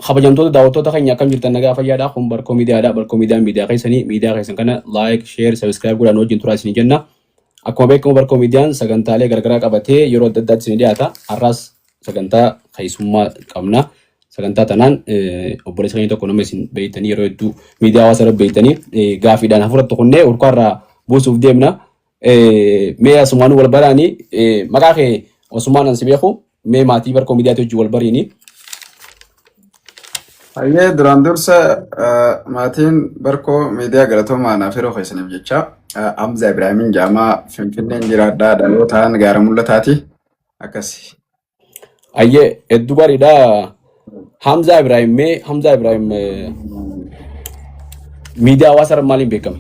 Kabajamtoota daawwattoota keenya, akkam jirtan? Nagaa fayyaadha. Kun Barkoo Miidiyaadha. Barkoo Miidiyaan miidiyaa keessanii, miidiyaa keessan kana like, share, subscribe godhaan wajjin turaa isinii jenna. Akkuma beekamu Barkoo Miidiyaan sagantaalee garagaraa qabatee yeroo adda addaatti isinii dhiyaata. Har'aas sagantaa keessummaa qabna. Sagantaa tanaan obboleessa keenya tokko, nama isin beektanii, yeroo hedduu miidiyaa hawaasaa irra beektanii, gaafiidhaan hafuuratti kunnee urkaarraa buusuuf deemna. Mee asumaanuu wal baraanii, maqaa kee osumaan an si beeku, mee maatii Barkoo Miidiyaatti wajjin wal bariini. Hayyee, duraan dursa maatiin Barkoo Miidiyaa, galatoomaa naaf yeroo keessaniif jecha. Hamza Ibraahimin Jaamaa, Finfinneen jiraadhaa, dhalootaan gaara mul'ataati. Akkasi. Ayyee, hedduu gaariidha. Hamzaa Ibrahim, mee Hamzaa Ibrahim miidiyaa hawaasaa irra maaliin beekame?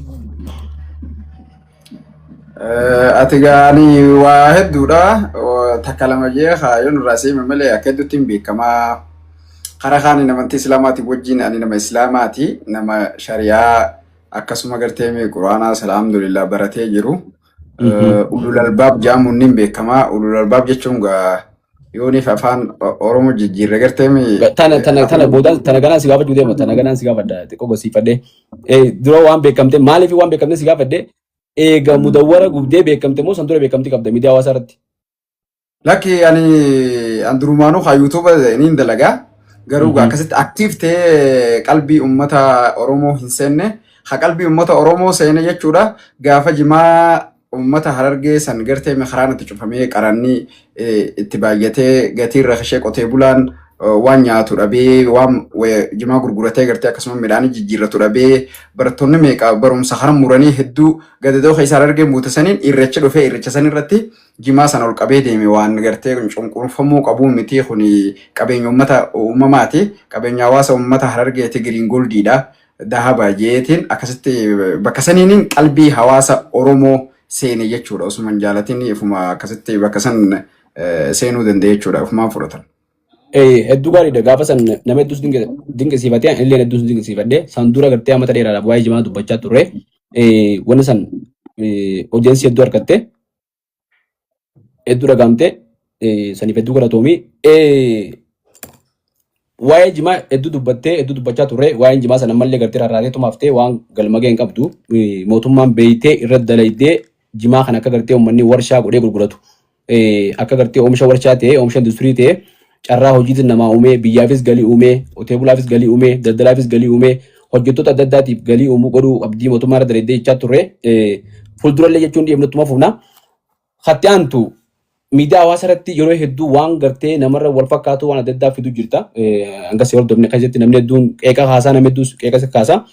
Ati gaanii waa hedduudha. Takka lama jee kaayyoon irraa seeme malee akka hedduutti hin beekamaa. Karaa kaaniin amantii Islaamaatiin wajjin ani nama Islaamaati. Nama shari'aa akkasuma gartee mee Quraanaas alhamdulillah baratee jiru. Ulul albaab jedhamuun ni beekamaa. Ulul albaab jechuun gaa yooniif afaan Oromoo jijjiirre gartee mee Tana booda tana ganaan si gaafachuu deema, tana ganaan si gaafadha, xiqqoo gosiifadhe. Dura waan beekamte, maaliif waan beekamte si gaafadhe, eega mudawwara gubdee beekamte moo san dura beekamtii qabda miidiyaa hawaasaa irratti? Lakki, ani an durumaanuu haa YouTube niin dalagaa. Garuu akkasitti active ta'ee qalbii uummata Oromoo hin seenne. Ha qalbii uummata Oromoo seene jechuudha. Gaafa jimaa uummata Harargee san gartee karaan itti cufamee, qaranni itti baay'atee, gatiin rakashee, qotee bulaan waan nyaatu dhabee, waan jimaa gurguratee gartee akkasuma midhaan jijjiirratu dhabee, barattoonni meeqa barumsa kana muranii hedduu gadadoo keessa Harargeen buute saniin irreecha dhufee, irreecha san irratti jimaa sana ol qabee deeme. Waan gartee cunqurfamuu qabuu miti, kun qabeenya uummata uumamaati, qabeenya hawaasa uummata Harargeeti, green goldiidha, dahaba jeetiin akkasitti bakka saniin qalbii hawaasa Oromoo seene jechuudha. Osuma hin jaalatin ifuma akkasitti bakka san seenuu danda'e jechuudha, ifumaan fudhatan. Hedduu gaariidha. Gaafa san nama hedduus dinqisiifatee, ani illee hedduus dinqisiifadhe. San dura gartee amata dheeraadhaaf waa'ee jimaa dubbachaa turre. Wanni san audience hedduu argatte. Hedduu dhagaamte, saniif hedduu galatoomii. Waa'ee jimaa hedduu dubbattee, hedduu dubbachaa turre. Waa'een jimaa sana ammallee gartee rarraatee tumaaftee waan galma ga'e hin qabdu. Mootummaan beeytee irra dalaydee jimaa kana akka gartee uummanni warshaa godhee gurguratu, akka gartee oomisha warshaa ta'ee, oomisha industirii ta'ee, carraa hojiitiin namaa uumee, biyyaafis galii uumee, qotee bulaafis galii uumee, daldalaafis galii uumee, hojjettoota adda addaatiif galii uumuu godhuu abdii mootummaa irra dalaydee jechaa turre. Fuuldurallee jechuun dhiyeeffannoo fufna. Hatti aantu miidiyaa hawaasaa irratti yeroo hedduu waan gartee namarra wal fakkaatu waan adda addaa fiduu jirta. Hanga si hordofne keessatti namni hedduun qeeqa haasaa, namni hedduus qeeqa si kaasa.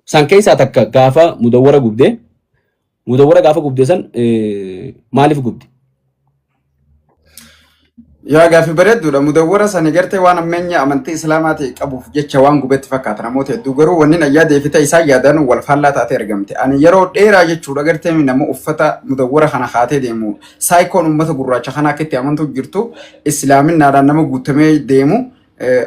San keessaa takka gaafa mudawwara gubdee, mudawwara gaafa gubdee san maaliif gubde? Yaa, gaaffii bareedduudha. Mudawwara sani gartee waan ammeenya amantii Islaamaa ta'e qabuuf jecha waan gubetti fakkaata namoota hedduu. Garuu wanni na yaadee fi ta'e isaan yaadan wal faallaa taatee argamte. Ani yeroo dheeraa jechuudha gartee nama uffata mudawwara kana kaatee deemu, saayikoon uummata gurraacha kana akka itti amantuu jirtu islaaminaadhaan nama guutamee deemu,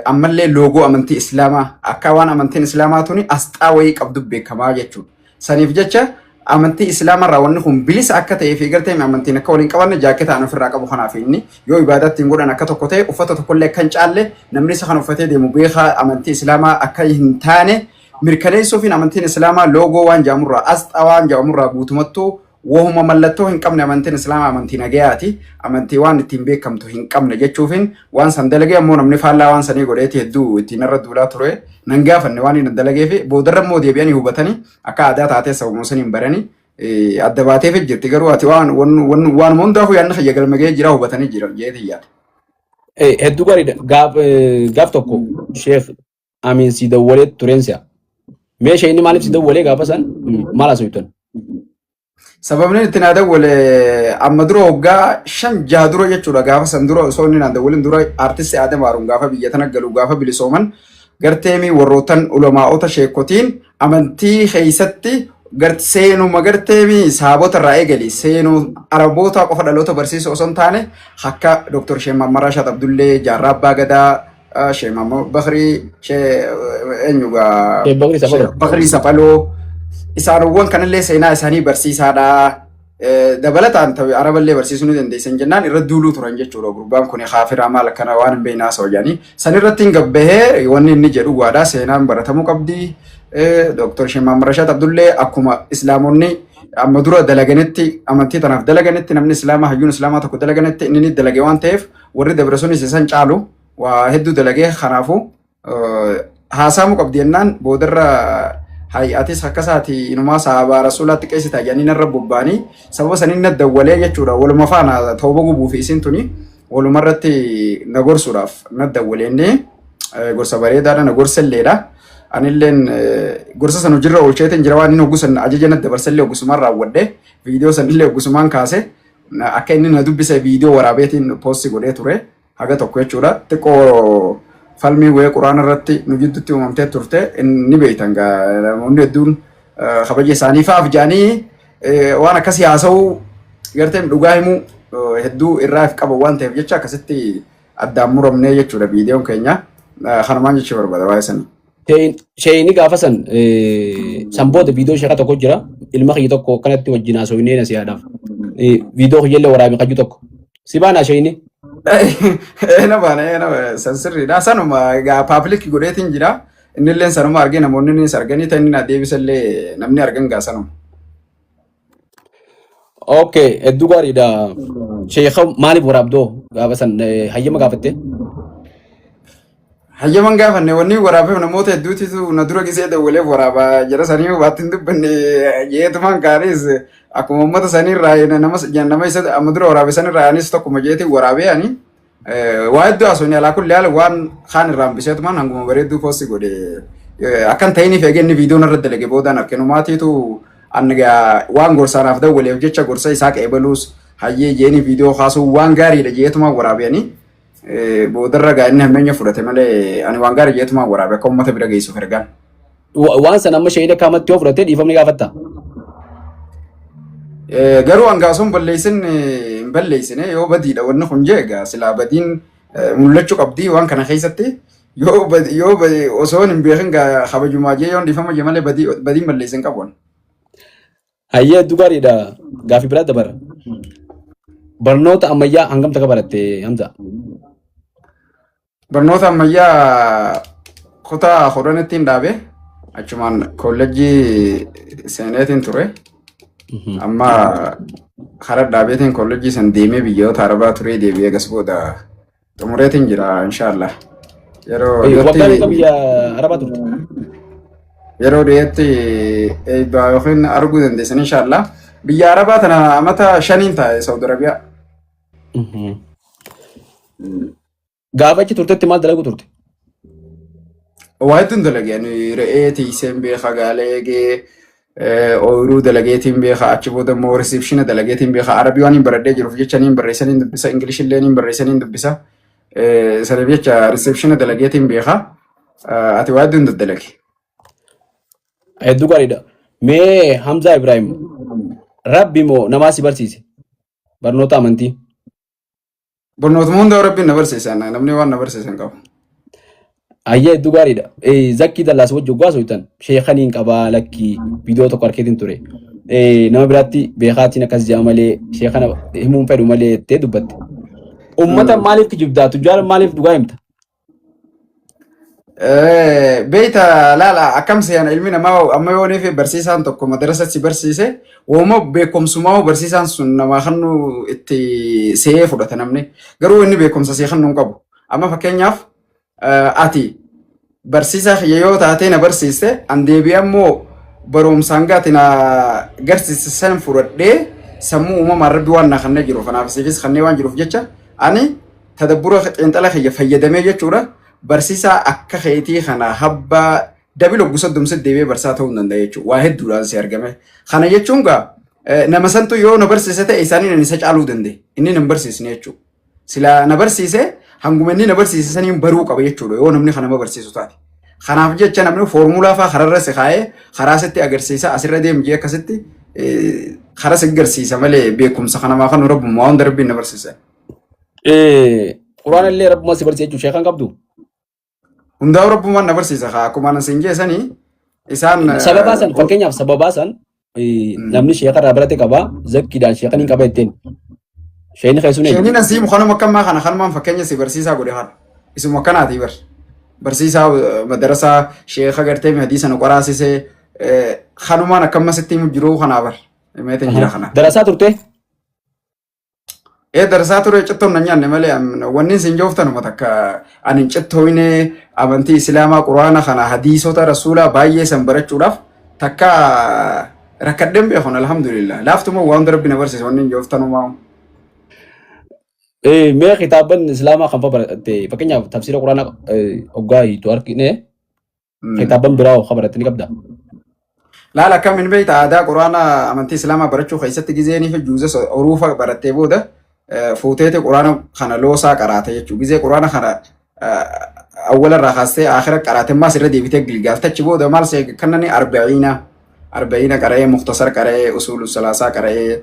ammallee loogoo amantii Islaamaa akka waan amantiin Islaamaa tuni asxaa wayii qabdu beekamaa jechuudha. Saniif jecha amantii Islaamarraa wanni kun bilisa akka ta'ee fi gartee amantiin akka waliin qabanne, jaaketa an ofirraa qabu kanaaf inni yoo ibaadaatti hin godhan akka tokko ta'e, uffata tokkollee akka hin caalle, namni isa kana uffatee deemu beekaa amantii Islaamaa akka hin taane mirkaneessuufiin, amantiin Islaamaa loogoo waan jedhamurraa, asxaa waan jedhamurraa guutumattuu wahuma mallattoo hin qabne, amantiin Islaamaa amantii nagayaati, amantii waan ittiin beekamtu hin qabne jechuufin waan san dalagee. Ammoo namni faallaa waan sanii godheeti hedduu ittiin irra duulaa ture. Nan gaafanne waan inni dalagee fi boodarra immoo deebi'anii hubatanii akka aadaa taatee sababuma saniin baranii adda baateef jirti. Garuu ati waan waanuma hundaafuu yaadni kiyya galma ga'ee jira, hubatanii jira jeetii yaada. Hedduu gaariidha. Gaaf tokko Sheekh Amiin si dawwalee tureen si'a. Mee inni maaliif si dawwalee, gaafa san maal haasoftan? Sababni itti naa dawwale, amma dura waggaa 5-6 dura jechuudha, gaafa san dura osoo inni naa dawwalin dura, artisti Aadam Haaruun gaafa biyya tana galu, gaafa bilisooman, garteemii warrootan ulamaa'ota sheekotiin amantii keessatti seenuma garteemii saabota irraa eegali seenuu Araboota qofa dhaloota barsiisuu osoo hin taane, akka Dr. Sheek Mammar Rashaad Abdullee, Jaarraa Abbaa Gadaa, Sheek Mammad Bakrii, Sheek eenyugaa, Sheek Bakrii Safaloo. Bakrii Safaloo, isaanowwan kanallee seenaa isaanii barsiisaadha. Dabalataan tabe Araballee barsiisuu ni dandeessan jennaan irra duuluu turan jechuudha. Gurbaan kun kaafiraa maal akkana waan hin beekne haasa'u jedhanii. San irratti hin gabbahee wanni inni jedhu waadaa seenaan baratamuu qabdi. Dooktar Sheekh Mahammad Rashaad Abdullee akkuma Islaamonni amma dura dalaganitti, amantii tanaaf dalaganitti, namni Islaamaa, hayyuun Islaamaa tokko dalaganitti inni ni dalage waan ta'eef, warri dabre sunis isan caalu waa hedduu dalagee, kanaafuu haasaamuu qabdi jennaan, boodarra hay'atis akkasaati inumaa sahabaa rasuulaatti qeessitaa jedhanii narra bobba'anii sababa saniin na dawwalee jechuudha. Waluma faana tooba gubuu fi isin tuni walumarratti na gorsuudhaaf na dawwalee, inni gorsa bareedaadha na gorselleedha. Anilleen gorsa san hojiirra oolcheetiin jira. Waan inni hoggusan ajaja na dabarsellee hoggusumaan raawwadhe, viidiyoo sanillee hoggusumaan kaase, akka inni na dubbise viidiyoo waraabeetiin post godhee ture. Haga tokko jechuudha. Xiqqoo falmii wayii quraana irratti nu jidduutti uumamtee turte ni beektan gaa, namoonni hedduun kabaja isaanii fa'aaf jedhanii waan akkasii haasa'uu, garteen dhugaa himuu hedduu irraa if qaban waan ta'eef jecha akkasitti addaan muramnee jechuudha viidiyoon keenya. Kanumaan jechuu barbaada waa'ee sanii. Sheeyini gaafa san san booda viidiyoo sheeka tokko jira, ilma kiyya tokko akkanatti wajjin haasofnee nasihaadhaaf. Viidiyoo kiyyallee waraabe kajju tokko. Si baanaa sheeyini? Eena baana, eena, san sirriidha. Sanuma egaa public godheetiin jira. Innilleen sanuma argee, namoonni innis arganii ta'e, inni na deebisallee namni argan gaa sanuma. Okay, hedduu gaariidha. Sheeka maaliif waraabdoo gaafa san hayyama gaafatte? Hayyaman gaafanne. Wanni waraabeef namoota hedduutitu na dura gisee dawwaleef waraabaa jara sanii waatti hin dubbanne jeetumaan kaanis akkuma uummata sanii irraa nama isa amma dura waraabe sanirraa anis tokkuma jeetiin waraabee. Ani waa hedduu haasofni, alaa kulli haala waan kaan irraa hambiseetumaan hanguma bareedduu post godhe. Akkan ta'iniif eegee inni viidiyoon irra dalage boodaan arkinumaatiitu an waan gorsaanaaf dawwaleef jecha gorsa isaa qeebaluus hayyee jeeni viidiyoo kaasuu waan gaariidha jeetumaan waraabanii, boodarra gaa inni hammeenya fudhate malee ani waan gaarii jeetumaan waraabe akka uummata bira geessuuf ergaan. Waan san amma sheeyini akkaamatti yoo fudhatte dhiifamni gaafatta? Garuu hangaa osoo hin balleessin hin balleessine, yoo badiidha wanni kun jee egaa silaa badiin mul'achuu qabdi waan kana keessatti. Yoo osoo hin beekin gaa kabajumaa jee yoon dhiifama jee malee badiin balleessin qabu. Hayyee, hedduu gaariidha. Gaaffii biraa dabara. Barnoota ammayyaa hangam takka baratte, Hamza? Barnoota ammayyaa kutaa 10tti hin dhaabe, achumaan koolleejjii seeneetiin ture. Amma karaa dhaabeetiin koolleejjii san deemee biyyoota Arabaa turee deebi'ee gas booda xumureetiin jira inshaallah. Yeroo Waggaa meeqa dhiyootti biyya Arabaa turte? Yeroo dhiyootti eebbaa yookiin arguu dandeessan inshaallah. Biyya Arabaa tana amata 5n taa'e Saudi Arabiyaa. Gaafa achi turtetti maal dalagu turte? Waa hedduun dalage. Ani re'ee tiiseen beeka, gaala eegee, ooyiruu dalageetiin beeka, achi booda immoo reception dalageetiin beeka. Arabii waan hin baradhee jiruuf jecha niin barreessa, niin dubbisa, English illee niin barreessa, niin dubbisa. Saniif jecha reception dalageetiin beeka. Ati waa hedduun daddalage. Hedduu gaariidha. Mee Hamzaa Ibrahim, Rabbi moo namaa si barsiise? Barnoota amantii. Barnootuma hundaa Rabbiin na barsiisan, namni waan na barsiisan qabu. Ayyee, hedduu gaariidha. Zakkii Dallaas wajji waggaa soitan sheekaniin qabaa lakkii viidiyoo tokko arkeetiin ture. Nama biraatti beekaatiin akkas jedha malee sheekana himuun fedhu malee jettee dubbatte. Uummata maaliif kijibdaa? Tujjaara maaliif dhugaa himta? Beeyta, laala, akkam seena ilmi namaa amma yoo fi barsiisaan tokko madarasa si barsiise, wooma beekumsumaa barsiisaan sun namaa kannu itti se'ee fudhata namni, garuu inni beekumsa see kannu hin qabu. Amma fakkeenyaaf ati barsiisaa kiyya yoo taatee na barsiiste, an deebi'ee ammoo barumsaan gaati na garsiise san fudhadhee, sammuu uumamaan Rabbi waan na kannee jiru kanaaf siifis kannee waan jiruuf jecha, ani tadabbura xiinxala kiyya fayyadamee jechuudha, barsiisaa akka keetii kana habbaa dabila gosa dumsa deebi'ee barsiisaa ta'uu hin danda'a jechuudha. Waa hedduudhaan si argame. Kana jechuun gaa nama santu yoo na barsiise ta'e isaanii nan isa caaluu danda'e. Inni na hin barsiisne jechuudha. Silaa na barsiise, hanguma inni na barsiise saniin baruu qaba jechuudha yoo namni kana nama barsiisu taate. Kanaaf jecha namni foormulaa fa'aa kararra si kaa'ee karaa sitti agarsiisa, asirra deemu jee akkasitti karaa si agarsiisa malee beekumsa kanamaa kan Rabbummaa hunda Rabbiin na barsiise. Quraana illee Rabbuma si barsiise jechuun sheekan qabdu. Hundaa'u Rabbummaan na barsiisa kaa akkuma anan siin jeesanii isaan. Sababaa san, fakkeenyaaf sababaa san. Namni sheeka irraa barate qaba. Zakkiidhaan sheeka ni qaba jetteen. Sheekni keessuun eenyu? Sheeniin asii kanuma akkammaa kana kanumaan fakkeenya si barsiisaa godhe kana. Isuma akkanaati bar. Barsiisaa madarasaa sheeka gartee hadiisa nu qoraasisee kanumaan akkamma sitti himu jiruu kanaa bar. Meetiin jira kana. Darasaa turte? Ee, darasaa ture. Cittoon na nyaanne malee wanni isin jooftanuma takka ani hin cittooyne. Amantii Islaamaa, Quraana kana, hadiisota Rasuulaa baay'ee san barachuudhaaf takka rakkadheen beekun, alhamdulillah. Laaftuma waan hunda Rabbi na barsiise wanni hin jooftanumaa. Mee kitaaban Islaamaa kan fa baratte? Fakkeenyaaf tafsiira Quraanaa hoggaa hiitu argine, kitaaban biraa hoo baratte ni qabda? Laala, akkamiin beekta, aadaa Quraana amantii Islaamaa barachuu keessatti gizeenii fi juuza uruufa barattee booda fuuteeti Quraana kana loosaa qaraate jechuudha. Gizee Quraana kana awwala irraa kaastee aakhira qaraate, ammaas irra deebitee gilgaaltachi booda maal see kannani arba'iina qara'ee, Mukhtasar qara'ee, Usuulu Salaasaa qara'ee,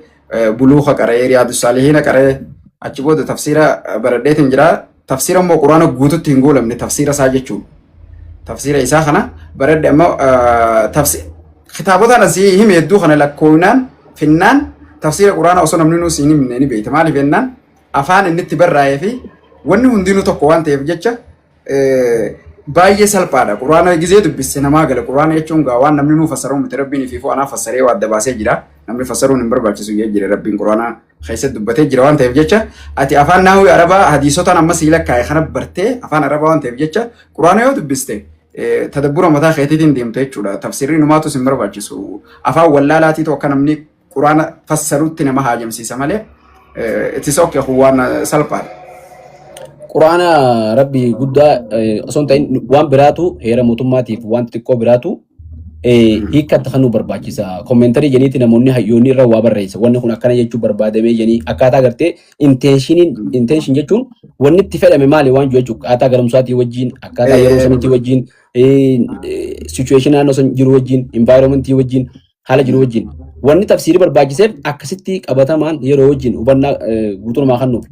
Buluuka qara'ee, Riyaadu Saalihiina qara'ee, achi booda tafsiira baradheetiin jira. Tafsiira immoo Quraana guututti hin goolamne, tafsiira isaa jechuudha. Tafsiira isaa kana baradhe. Amma kitaabotaan asii hime hedduu kana lakkoofnaan finnaan tafsiira Quraana osoo namni nuus hin himne ni beekta. Maaliif jennaan, afaan inni itti barraa'ee fi wanni hundinuu tokko waan ta'eef jecha baay'ee salphaadha. Quraana gizee dubbisse namaa gala. Quraana jechuun gaa waan namni nuu fassaruu miti. Rabbiin ifiifuu anaaf fassaree waa adda baasee jira. Namni fassaruun hin barbaachisu jee jira. Rabbiin Quraana keessatti dubbatee jira waan ta'eef jecha, ati afaan naahwii Arabaa hadiisotaan amma sii lakkaa'e kana bartee, afaan Arabaa waan ta'eef jecha, Quraana yoo dubbiste tadabbura mataa keetiitiin deemte jechuudha. Tafsirri numaatu sin barbaachisu. Afaan wallaalaatiitu akka namni Quraana fassarutti nama haajamsiisa malee it is okay, kun waan salphaadha. Quraana Rabbi guddaa osoo hin ta'in waan biraatu heera mootummaatiif waan xixiqqoo biraatu hiikkatti kan nu barbaachisa. Commentary jeniiti namoonni hayyoonni irra waa barreessa. Wanni kun akkana jechuu barbaadamee jenii akkaataa gartee intentioniin, intention jechuun wanni itti fedhame maali waan jiru jechuudha. Akkaataa galumsaatii wajjin, akkaataa yeroo saniitii wajjin, situation naannoo san jiru wajjin, environmentii wajjin, haala jiru wajjin. Wanni tafsiirii barbaachiseef akkasitti qabatamaan yeroo wajjin hubannaa guutuu namaa kennuuf.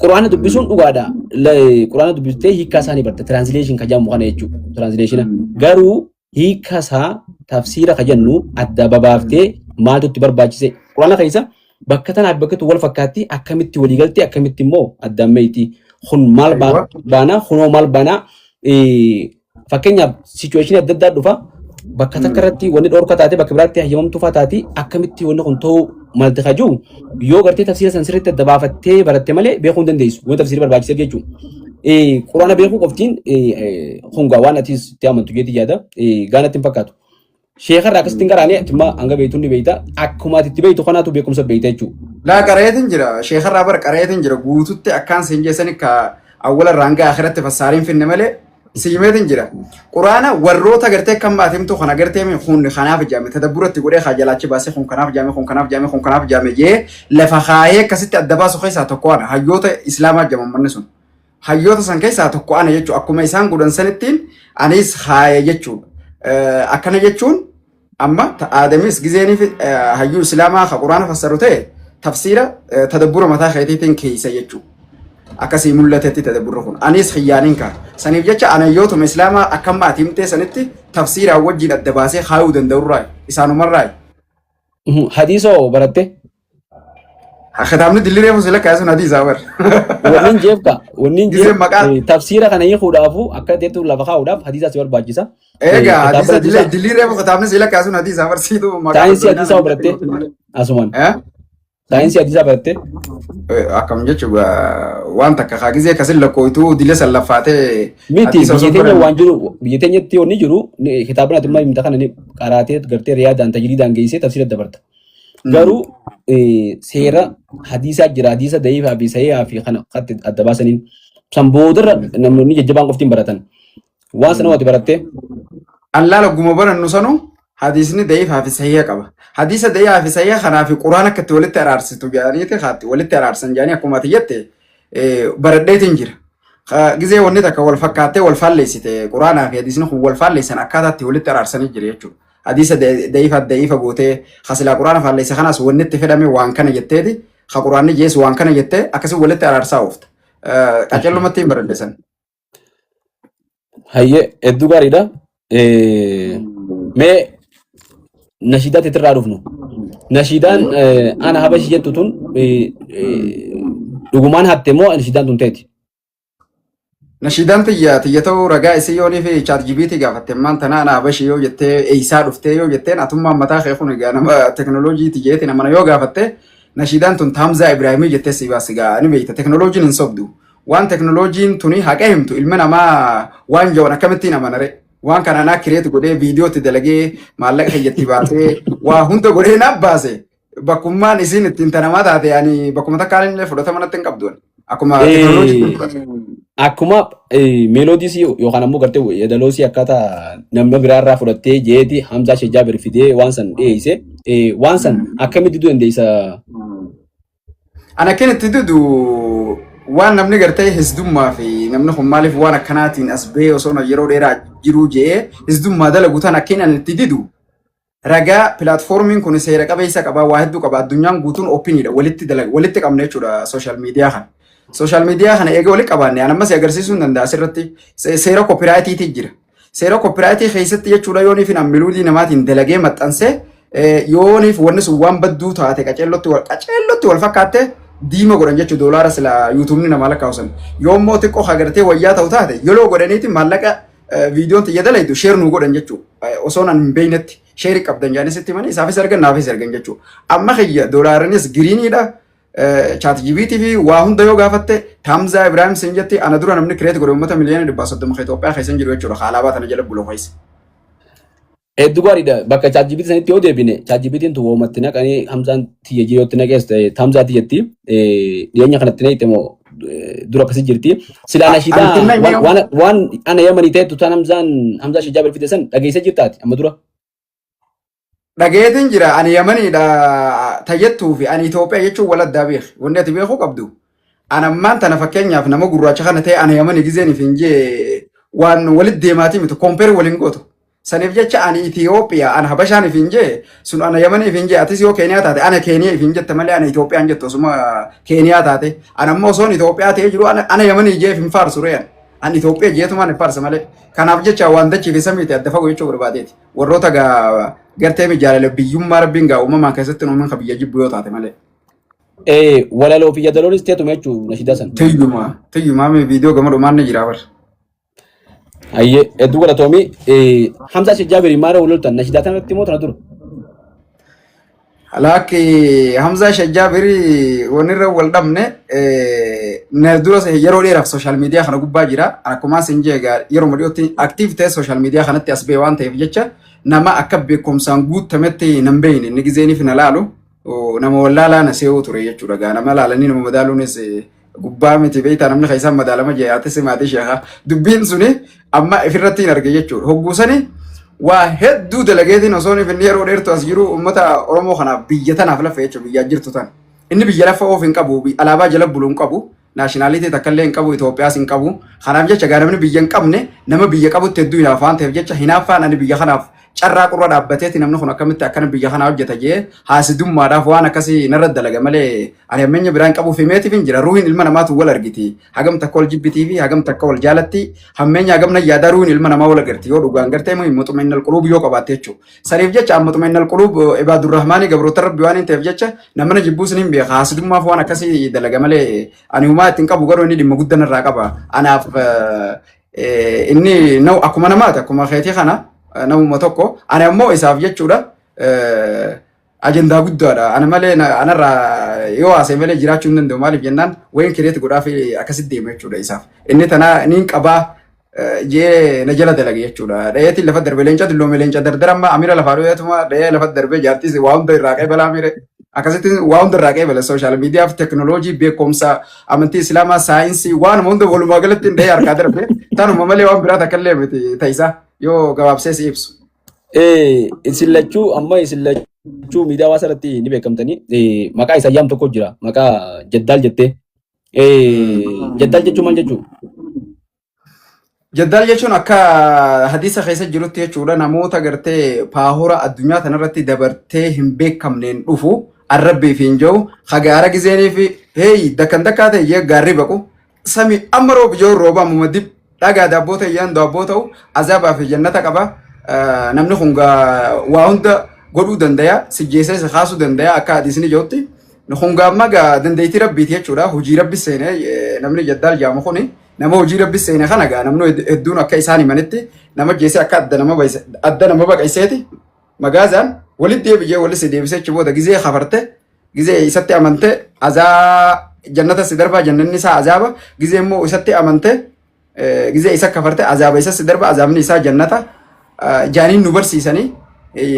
Quraana dubbisuun dhugaadha. Quraana dubbistee hiikkaa isaa ni barta. Translation kan jedhamu kana jechuudha. Translation. Garuu hiikkaa isaa tafsiira kan jennu adda babaaftee maaltu itti barbaachise? Quraana keessa bakka tanaaf bakka wal fakkaatti akkamitti walii galtee, akkamitti immoo addaan meeyti? Kun maal baanaa? Kunoo maal baanaa? Fakkeenyaaf situation adda addaa dhufa. Bakka takka irratti wanni dhorka taate bakka biraatti hayyamamtuu fa'aa taati, akkamitti wanni kun ta'uu malte kajuu yoo gartee tafsiira san sirriitti adda baafattee baratte malee beekuu hin dandeessu. Wanti tafsiira barbaachiseef jechuudha. Quraana beekuu qoftiin hungaa waan atis itti amantu jeetii yaada. Gaanatti hin fakkaatu. Sheeka irraa akkasitti hin qaraane, atimmaa hanga beektuun ni beekta. Akkuma ati itti beektu kanaatu beekumsa beekta jechuudha. Laa, qareetiin jira. Sheekarraa bara qareetiin jira. Guututti akkaan siin jeessani ka awwala irraa hanga akhiratti fassaariin finne malee siimeetiin jira. Quraana warroota gartee kan maatimtu kana gartee kun kanaaf jaame tadabburatti godhee haa jalaachi baasee, kun kanaaf jaame, kun kanaaf jaame, kun kanaaf jaame jee lafa kaayee akkasitti adda baasu keessaa tokko ana. Hayyoota Islaamaa jaman manni sun. Hayyoota san keessaa tokko ana jechuudha. Akkuma isaan godhan sanittiin anis haaye jechuudha. Akkana jechuun amma Aadamis gizeeniif hayyuu Islaamaa ka Quraana fassaru ta'e tafsiira tadabbura mataa keetiitiin keessa jechuudha. Akkasii mul'atetti tadabburri kun. Anis xiyyaaniin ka'a. Saniif jecha ana hayyootuma Islaamaa akka amma ati himtee sanitti tafsiiraan wajjin adda baasee kaayuu danda'urraa isaanumarraa. Hadiisoo baratte? Kitaabni dilli reefu sila kaasuun hadiisaa bar. Wanni jeef ka wanni Gisee jeef maqaa tafsiira kana hiikuudhaafu akka jettu lafa kaa'uudhaaf hadiisaa si barbaachisa. Egaa Kitaaba hadiisa hadiisaa dilli reefu kitaabni sila kaasuun hadiisaa barsiitu maqaa saayinsii baddoonnaa hadiisaa namni baratte asumaan Eh? saayinsii hadiisaa baratte. Akkam jechuudha, waan takka kaa gisee akkasin lakkooytuu dila san laffaatee Miti hadiisa biyya osoo teenya baranne. waan jiru biyya teenyatti wanni jiru kitaabni ati himta kana ni qaraatee gartee riyaadaan tajriidaan geessee tafsiira dabarta. Garuu seera hadiisaa jira, hadiisa da'iifaa fi sahihaa fi kana qatti adda baasaniin san boodarra namoonni jajjabaan qoftiin baratan. Waan sana waati barattee. Allaala guma barannu sanu hadiisni da'iifaa fi sahiha qaba. Hadiisa da'iifaa fi sahiha kanaa fi Quraan akka itti walitti araarsitu jedhaniiti haatti walitti araarsan jedhanii akkuma ati jette baradheetiin jira. Gizee wanni takka wal fakkaattee wal faalleessite, Quraanaa fi hadiisni kun wal faalleessan, akkaataa itti walitti araarsanii jira jechuudha. Hadiisa da'iifa da'iifa gootee hasilaa Quraana faalleessa kanaas wanni itti fedhame waan kana jetteeti ha Quraanni jees waan kana jettee akkasii walitti araarsaa oofta. Qaccallumatti hin baradhe san. Hayyee, hedduu gaariidha. Mee Nashiidaa teetirraa dhufnu. Nashiidaan ana habashi jettu tun dhugumaan hatte moo nashiidaan tun teeti? Nashiidaan tiyya tiyya ta'uu ragaa isii yoonii fi ChatGPT gaafatte ammaan tana ana habashii yoo jettee eeysaa dhuftee yoo jetteen atummaan mataa kee kun egaa nama teknooloojii tiyyeeti nama yoo gaafatte nashiidaan tun Taamzaa Ibraahimii jettee si baasi gaa ni beekta teknooloojiin hin sobdu. Waan teknooloojiin tuni haqa himtu ilmi namaa waan jawan akkamittiin amanare. Waan kana anaa create godhee viidiyootti dalagee maallaqa kiyyatti baasee waa hunda godhee naaf baase. Bakkummaan isiin ittiin tanamaa taate ani bakkuma takkaan illee fudhatama natti hin qabdu. Akkuma teknooloojiitti fudhata. Akkuma meeloodiisii yookaan ammoo gartee yeedaloosii akkaataa nama biraarraa fudhattee jeeti Hamzaa Sheekh Jaabir fidee waan san dhiyeesse waan san akkamitti diduu dandeessa? Ana akkan itti didu waan namni gartee hisdummaa fi namni kun maaliif waan akkanaatiin as bahee osoo yeroo dheeraa jiruu je'ee hisdummaa dalagu tan akkin ani itti didu ragaa platformiin kun seera qabeessa qabaa waa hedduu qaba addunyaan guutuun opiniidha walitti dalaga walitti qabna jechuudha social media kana. Social media kana eega walitti qabaanne an ammas agarsiisuu hin danda'a asirratti seera copyrightiitii jira. Seera copyrightii keessatti jechuudha yooniif hin melody namaatiin dalagee maxxansee yooniif wanni sun waan badduu taate qaceellotti wal fakkaatte diima godhan jechuudha doolaara sila YouTubeni namaa lakkaa'usan. Yoommoo xiqqoo agartee wayyaa ta'u taate yellow godhaniiti maallaqa viidiyoon xiyya dalaydu share nuu godhan jechuudha. Osoo nan hin beeknetti share qabdan jedhanii sitti himanii isaafis argan naafis argan jechuudha. Amma kiyya doolaarinis greeniidha. ChatGPT fi waa hunda yoo gaafatte Hamzaa Ibrahim siin jetti ana dura namni create godhe uummata miliyoona 130 kan Itoophiyaa keessa hin jiru jechuudha. Alaabaa tana jala bulu keessa. Hedduu gaariidha. Bakka ChatGPT sanitti yoo deebine ChatGPT'n tun woomatti naqanii Hamzaan tiyya jiyyootti naqees ta'e Hamzaa tiyyatti dhiyeenya kanatti naqxe moo dura akkasii jirti. Silaa nashiidaa waan waan ana yamanii ta'etu tan Hamzaan Hamzaa Sheekh Jaabir fide san dhageessee jirtaati amma dura. Dhageetiin jira ani Yamaniidha tayyattuu fi ani Itoophiyaa jechuun wal addaa beek. Wanni ati beekuu qabdu. Ani ammaan tana fakkeenyaaf nama gurraacha kana ta'e ana Yamanii gizeen hin jee waan walitti deemaatii miti compare waliin gootu. Saniif jecha ani Itoophiyaa ana Habashaan hin jee sun ana Yamanii hin jee atis yoo Keeniyaa taate ana Keeniyaa hin jette malee ana Itoophiyaan jettu osuma Keeniyaa taate. Ana ammoo osoon Itoophiyaa ta'ee jiru ana Yamanii jee hin faarsu re'an. Ani Itoophiyaa jeetumaan hin faarsa malee. Kanaaf jecha waan dachii fi samiiti adda fagoo jechuu barbaadeeti. Warroota gaa gartee jaalala biyyummaa rabbiin gaa uumamaan keessatti uuman ka biyya jibbu yoo taate malee. Walaloo fi yadaloonis teetuma jechuun nashiidaa san. Tiyyuma tiyyuma mee viidiyoo gama dhumaan ni jira bar. Ayyee hedduu galatoomii Hamzaa Sheekh Jaabir maara wal loltan nashiidaa tanatti moo tana dura? Lakki Hamzaa Sheekh Jaabir wanni irra wal dhabne na dura yeroo dheeraaf social media kana gubbaa jira. Akkuma isin jee egaa yeroo dhiyootti active ta'e social media kanatti as ba'e waan ta'eef jecha nama akka beekumsaan guutametti nan beekne inni gizeeniif na laalu nama wallaalaa na se'uu ture jechuudha. Gaa nama laalanii nama madaaluunis gubbaa miti beektaa namni keessaan madaalama jee ati simaati sheekaa dubbiin suni amma ifirratti hin arge jechuudha. Hogguu sani waa hedduu dalageetiin osoo inni yeroo dheertu as jiru uummata Oromoo kanaaf biyya tanaaf lafa jechuudha biyyaa jirtu tana. Inni biyya lafa oof hin qabu alaabaa jala bulu hin qabu nationality takka illee hin qabu Itoophiyaas hin qabu. Kanaaf jecha gaa namni biyya hin qabne nama biyya qabutti hedduu hinaafa waan ta'eef jecha hinaaffaan ani biyya kanaaf carraa qurra dhaabbateeti namni kun akkamitti akkana biyya kanaa hojjeta jee haasidummaadhaaf waan akkasii narra dalaga malee ani hammeenya biraan qabuuf himeetiif hin jira ruuhin ilma namaatu wal argiti hagam takka wal jibbitii fi hagam takka wal jaalatti hammeenya hagam na yaadaa ruuhin ilma namaa wal agarti yoo dhugaan gartee مطمئن القلوب yoo qabaatte jechuudha. Saniif jecha مطمئن القلوب عباد الرحمن gabroota rabbi waan hin ta'eef jecha namni jibbuus ni hin beeka haasidummaaf waan akkasii dalaga malee ani humaa ittiin qabu garuu inni dhimma guddaa narraa qaba. Anaaf inni akkuma namaati akkuma keetii kana namuma tokko ani ammoo isaaf jechuudha ajandaa guddaadha. Ana malee anarraa yoo haasa'e malee jiraachuu hin danda'u maaliif jennaan wayin create godhaa fi akkasitti deema jechuudha isaaf. Inni tana niin qabaa jee na jala dalage jechuudha. Dhayeetiin lafa darbe leenca dulloome leenca dardara amma amira lafaa dhuyeetuma dhayee lafa darbe jaartis waa hunda irraa qeebalaa mire. Akkasitti waa hunda irraa qeebala social media fi teknooloojii beekumsa amantii islaamaa saayinsii waan hunda walumaa galatti dhayee harkaa darbe tanuma malee waan biraa takka illee miti ta'isaa yoo gabaabsee si ibsu. Isin lachuu amma isin lachuu miidiyaa hawaasaa irratti ni beekamtanii maqaa isa yaam tokko jira maqaa Jaddaal jettee. Jaddaal jechuun maal jechuu? Jaddaal jechuun akka hadiisa keessa jirutti jechuudha namoota gartee power addunyaa tanarratti dabartee hin beekamneen dhufu arrabbii fi hin jiru hagaara gizeenii fi hey dakkan dakkaa ta'e jee gaarri baqu sami amma roobi jiru rooba ammuma dib dhagaa daabboo ta'e yaan daabboo ta'u azaabaa fi jannata qaba namni kun waa hunda Godhuu dandaya, sijjeessee si kaasuu dandaya akka hadiisni jedhutti. Kun gaamma gaa dandeettii rabbiiti jechuudha. Hojii rabbi seene namni Jaddaal jedhamu kuni nama hojii rabbi seene kana gaa namni hedduun akka isaan himanitti nama jeessee akka adda nama adda nama baqayseeti magaazaan walitti deebijee walitti si deebisee achi booda gizee kafarte, gizee isatti amante azaa jannata si darbaa, jannanni isaa azaaba. Gizee immoo isatti amante, gizee isa kafarte azaaba isa si darba, azaabni isaa jannata jaaniin nu barsiisanii.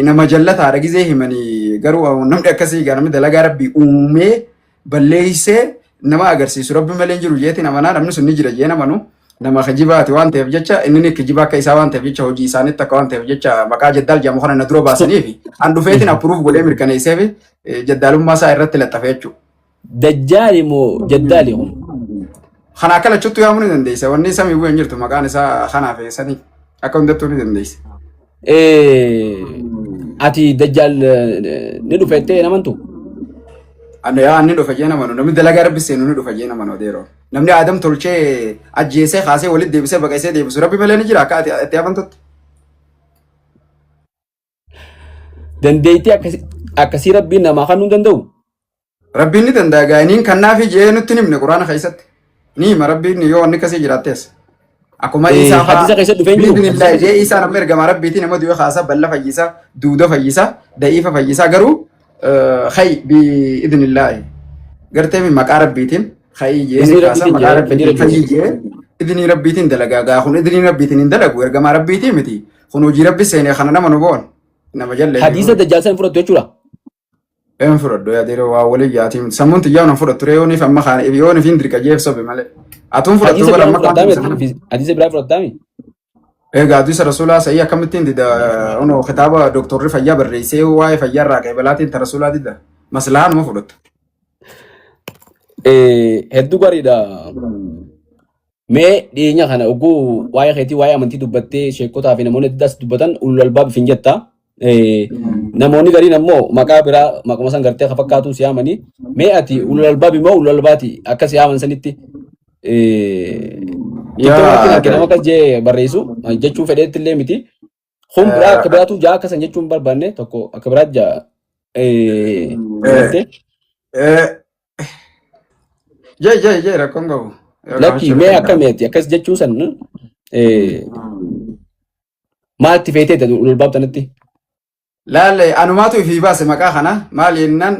Nama jallataadha gizee himanii. Garuu namni akkasii gaa namni dalagaa rabbii uumee balleeysee nama agarsiisu rabbi malee hin jiru jeetiin amanaa. Namni sun ni jira jee namanu nama kijibaati waan ta'eef jecha, inni ni kijibaa akka isaa waan ta'eef jecha, hojii isaanitti akka waan ta'eef jecha, maqaa Jaddaal jedhamu kana na dura baasanii fi an dhufeetiin approve godhee mirkaneessee fi jaddaalummaa isaa irratti laxxafe jechuudha. Dajjaali moo Jaddaali kun? Kana akka lachuttu yaamuu ni dandeessa. Wanni samii bu'ee hin jirtu maqaan isaa kanaaf sanii akka hundattuu ni dandeessa. Ati Dajjaal ni dhufe jettee namantu? Ani yaa inni dhufa jee namanu, namni dalagaa rabbi seenu ni dhufa jee namanu adeeroo. Namni Aadam tolchee ajjeesee kaasee walitti deebisee baqaysee deebisu rabbi malee ni jira akka ati itti amantutti. Dandeettii akkasii rabbiin namaa kennuu hin danda'u? Rabbiin ni danda'a gaa'iniin kannaafi jee nutti hin himne quraana keessatti. Ni hima rabbiin yoo wanni akkasii jiraattees. Akkuma Isaa fa'aa Hadiisa keessa dhufee hin jiru. Biidhnillaahi jee Isaan amma ergamaa rabbiitii nama du'e kaasa, balla fayyisa, duuda fayyisa, da'iifa fayyisa, garuu hay biidhnillaahi gartee maqaa rabbiitiin hayii jee Iznii ni kaasa rabbiitiin maqaa jee fedhii rabbiitiin fayyii rabbiitiin. jee idnii rabbiitiin dalagaa. Gaa kun idnii rabbiitiin hin dalagu, ergamaa rabbiitii miti, kun hojii rabbi seene kana nama nu boon nama jallee. Hadiisa Dajjaal san fudhattu jechuudha. Een fudhadhu yaadero waa walii yaatiin sammuun xiyyaa nan fudhattu ree yooniif amma kaan yooniif hin dirqa jeef sobe malee. Atuun fudhattu Hadiisa bara biraa amma kaan fudhattaami? tumsa. Hadiisa biraa fudhattaami? Egaa hadiisa rasuulaa sa'ii akkamittiin dida? Onoo kitaaba dooktorri fayyaa barreessee waa'ee fayyaa irraa qeebalaatiin ta rasuulaa dida. Maslahaa numa fudhatta. Hedduu gaariidha. Mee dhiyeenya kana oguu waa'ee keetii, waa'ee amantii dubbattee, sheekotaa fi namoonni adda addaas dubbatan ulul albaab hin jetta. Namoonni gariin ammoo maqaa biraa maquma san gartee akka fakkaatuun si yaamanii. Mee ati ulul albaabi moo ulul albaati akka si yaaman sanitti? TikTok irratti arge nama akkas jee barreessu jechuu fedheetti illee miti. Kun biraa akka biraatu jaa akka san jechuun barbaanne tokko akka biraatti jaa. Gartee. Jee jee jee rakkoon qabu. Lakki, mee akkamitti akkas jechuu san maalitti feetee ulul albaab tanatti? Laalle, anumaatu ifii baase maqaa kana. Maal jennaan,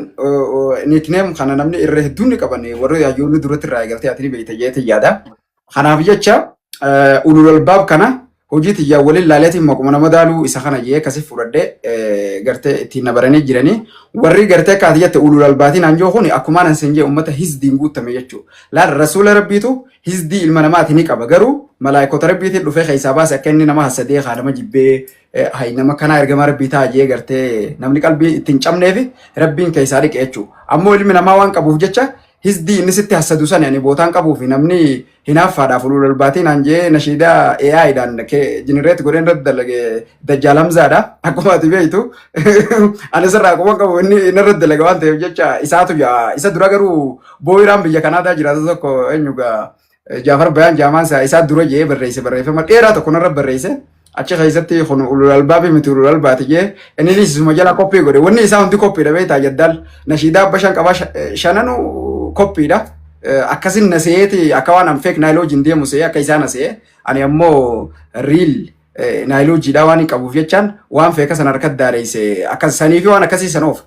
nickname kana namni irra hedduun ni qaban, warri hayyoonni duratti irraa eegaltee ati ni beekta jeetii yaada. Kanaaf jecha ulul albaab kana hojii tiyyaa waliin laaleetiin maquma nama daaluu isa kana jee akkasi fudhadhee gartee ittiin na baranii jiranii. Warri gartee akka ati jette ulul albaatiin hanjoo kun akkumaan an sin jee ummata hizdiin guutame jechuudha. Laal, rasuula rabbiitu hizdii ilma namaati ni qaba, garuu malaayikota rabbiitiin dhufee keessaa baase akka inni nama hasadee haa nama jibbee hay nama kanaa ergamaa rabbii ta'a jee gartee namni qalbii ittiin cabneefi rabbiin keessaa dhiqe jechuudha. Ammoo ilmi namaa waan qabuuf jecha hizdii inni sitti hassadu sani ani bootaan qabuu fi namni hinaaffaadhaaf ulul albaatiin aan jee nashiidaa AI-dhaan generate godheen irratti dalage Dajjaal Hamzaadha. Akkuma ati beektu ani sirraa quban qabu, inni inni irratti dalage waan ta'eef jecha isaatu jaa isa dura. Garuu booyiraan biyya Kanaadaa jiraatu tokko eenyu gaa Jaafar Bayaan jaamaan isaa isaa dura jee barreesse, barreeffama dheeraa tokko narra barreesse. Achi keessatti kun ulul albaabii miti, ulul albaati jee inni isuma jala koppii godhe. Wanni isaa hundi koppiidha beektaa. Jaddaal nashiidaa abba shan qabaa, shananu koppiidha. Akkasin na se'eeti akka waan an fake knowledge deemu se'ee akka isaa na se'ee, ani ammoo real knowledge waan hin qabuuf jechaan waan fake sana harkatti daareesse akkas sanii fi waan akkasii san oof.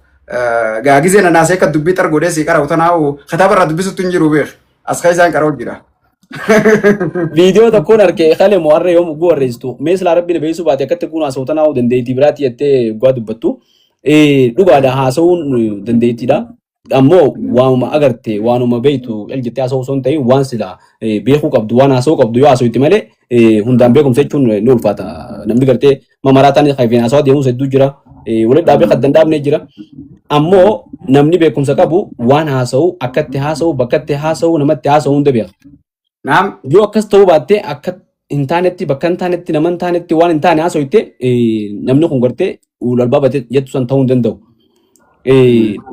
Gaagizee na naasee akka dubbii xar godhee si qara'u tanaa'u kitaaba irraa dubbisutti hin jiru beek. As keessaan qara'u jira. Viidiyoo tokkoon arge kale moo har'a yoom ugguu barreessitu, mee silaa rabbiin beeksisuu baate akkatti kun haasa'u tanaa'u dandeettii biraatti jettee dhugaa dubbattu. Dhugaadha, haasa'uun dandeettiidha. Ammoo waanuma agarte, waanuma beektu cal jettee haasa'uu osoo hin ta'in, waan silaa beekuu qabdu, waan haasa'uu qabdu yoo haasa'u malee hundaan beekumsa jechuun ni ulfaata. Namni gartee mamaraataan kan haasawaa deemuus hedduu jira. Walitti dhaabee kan danda'amne jira. Ammoo namni beekumsa qabu waan haasa'u, akkatti haasa'u, bakkatti haasa'u, namatti haasa'u hunda beeka. Naam. Yoo akkas ta'uu baatte, akka hin taanetti, bakka hin taanetti, nama hin taanetti, waan hin taane haasa'u, namni kun gartee ulul albaaba jettu san ta'uu hin danda'u.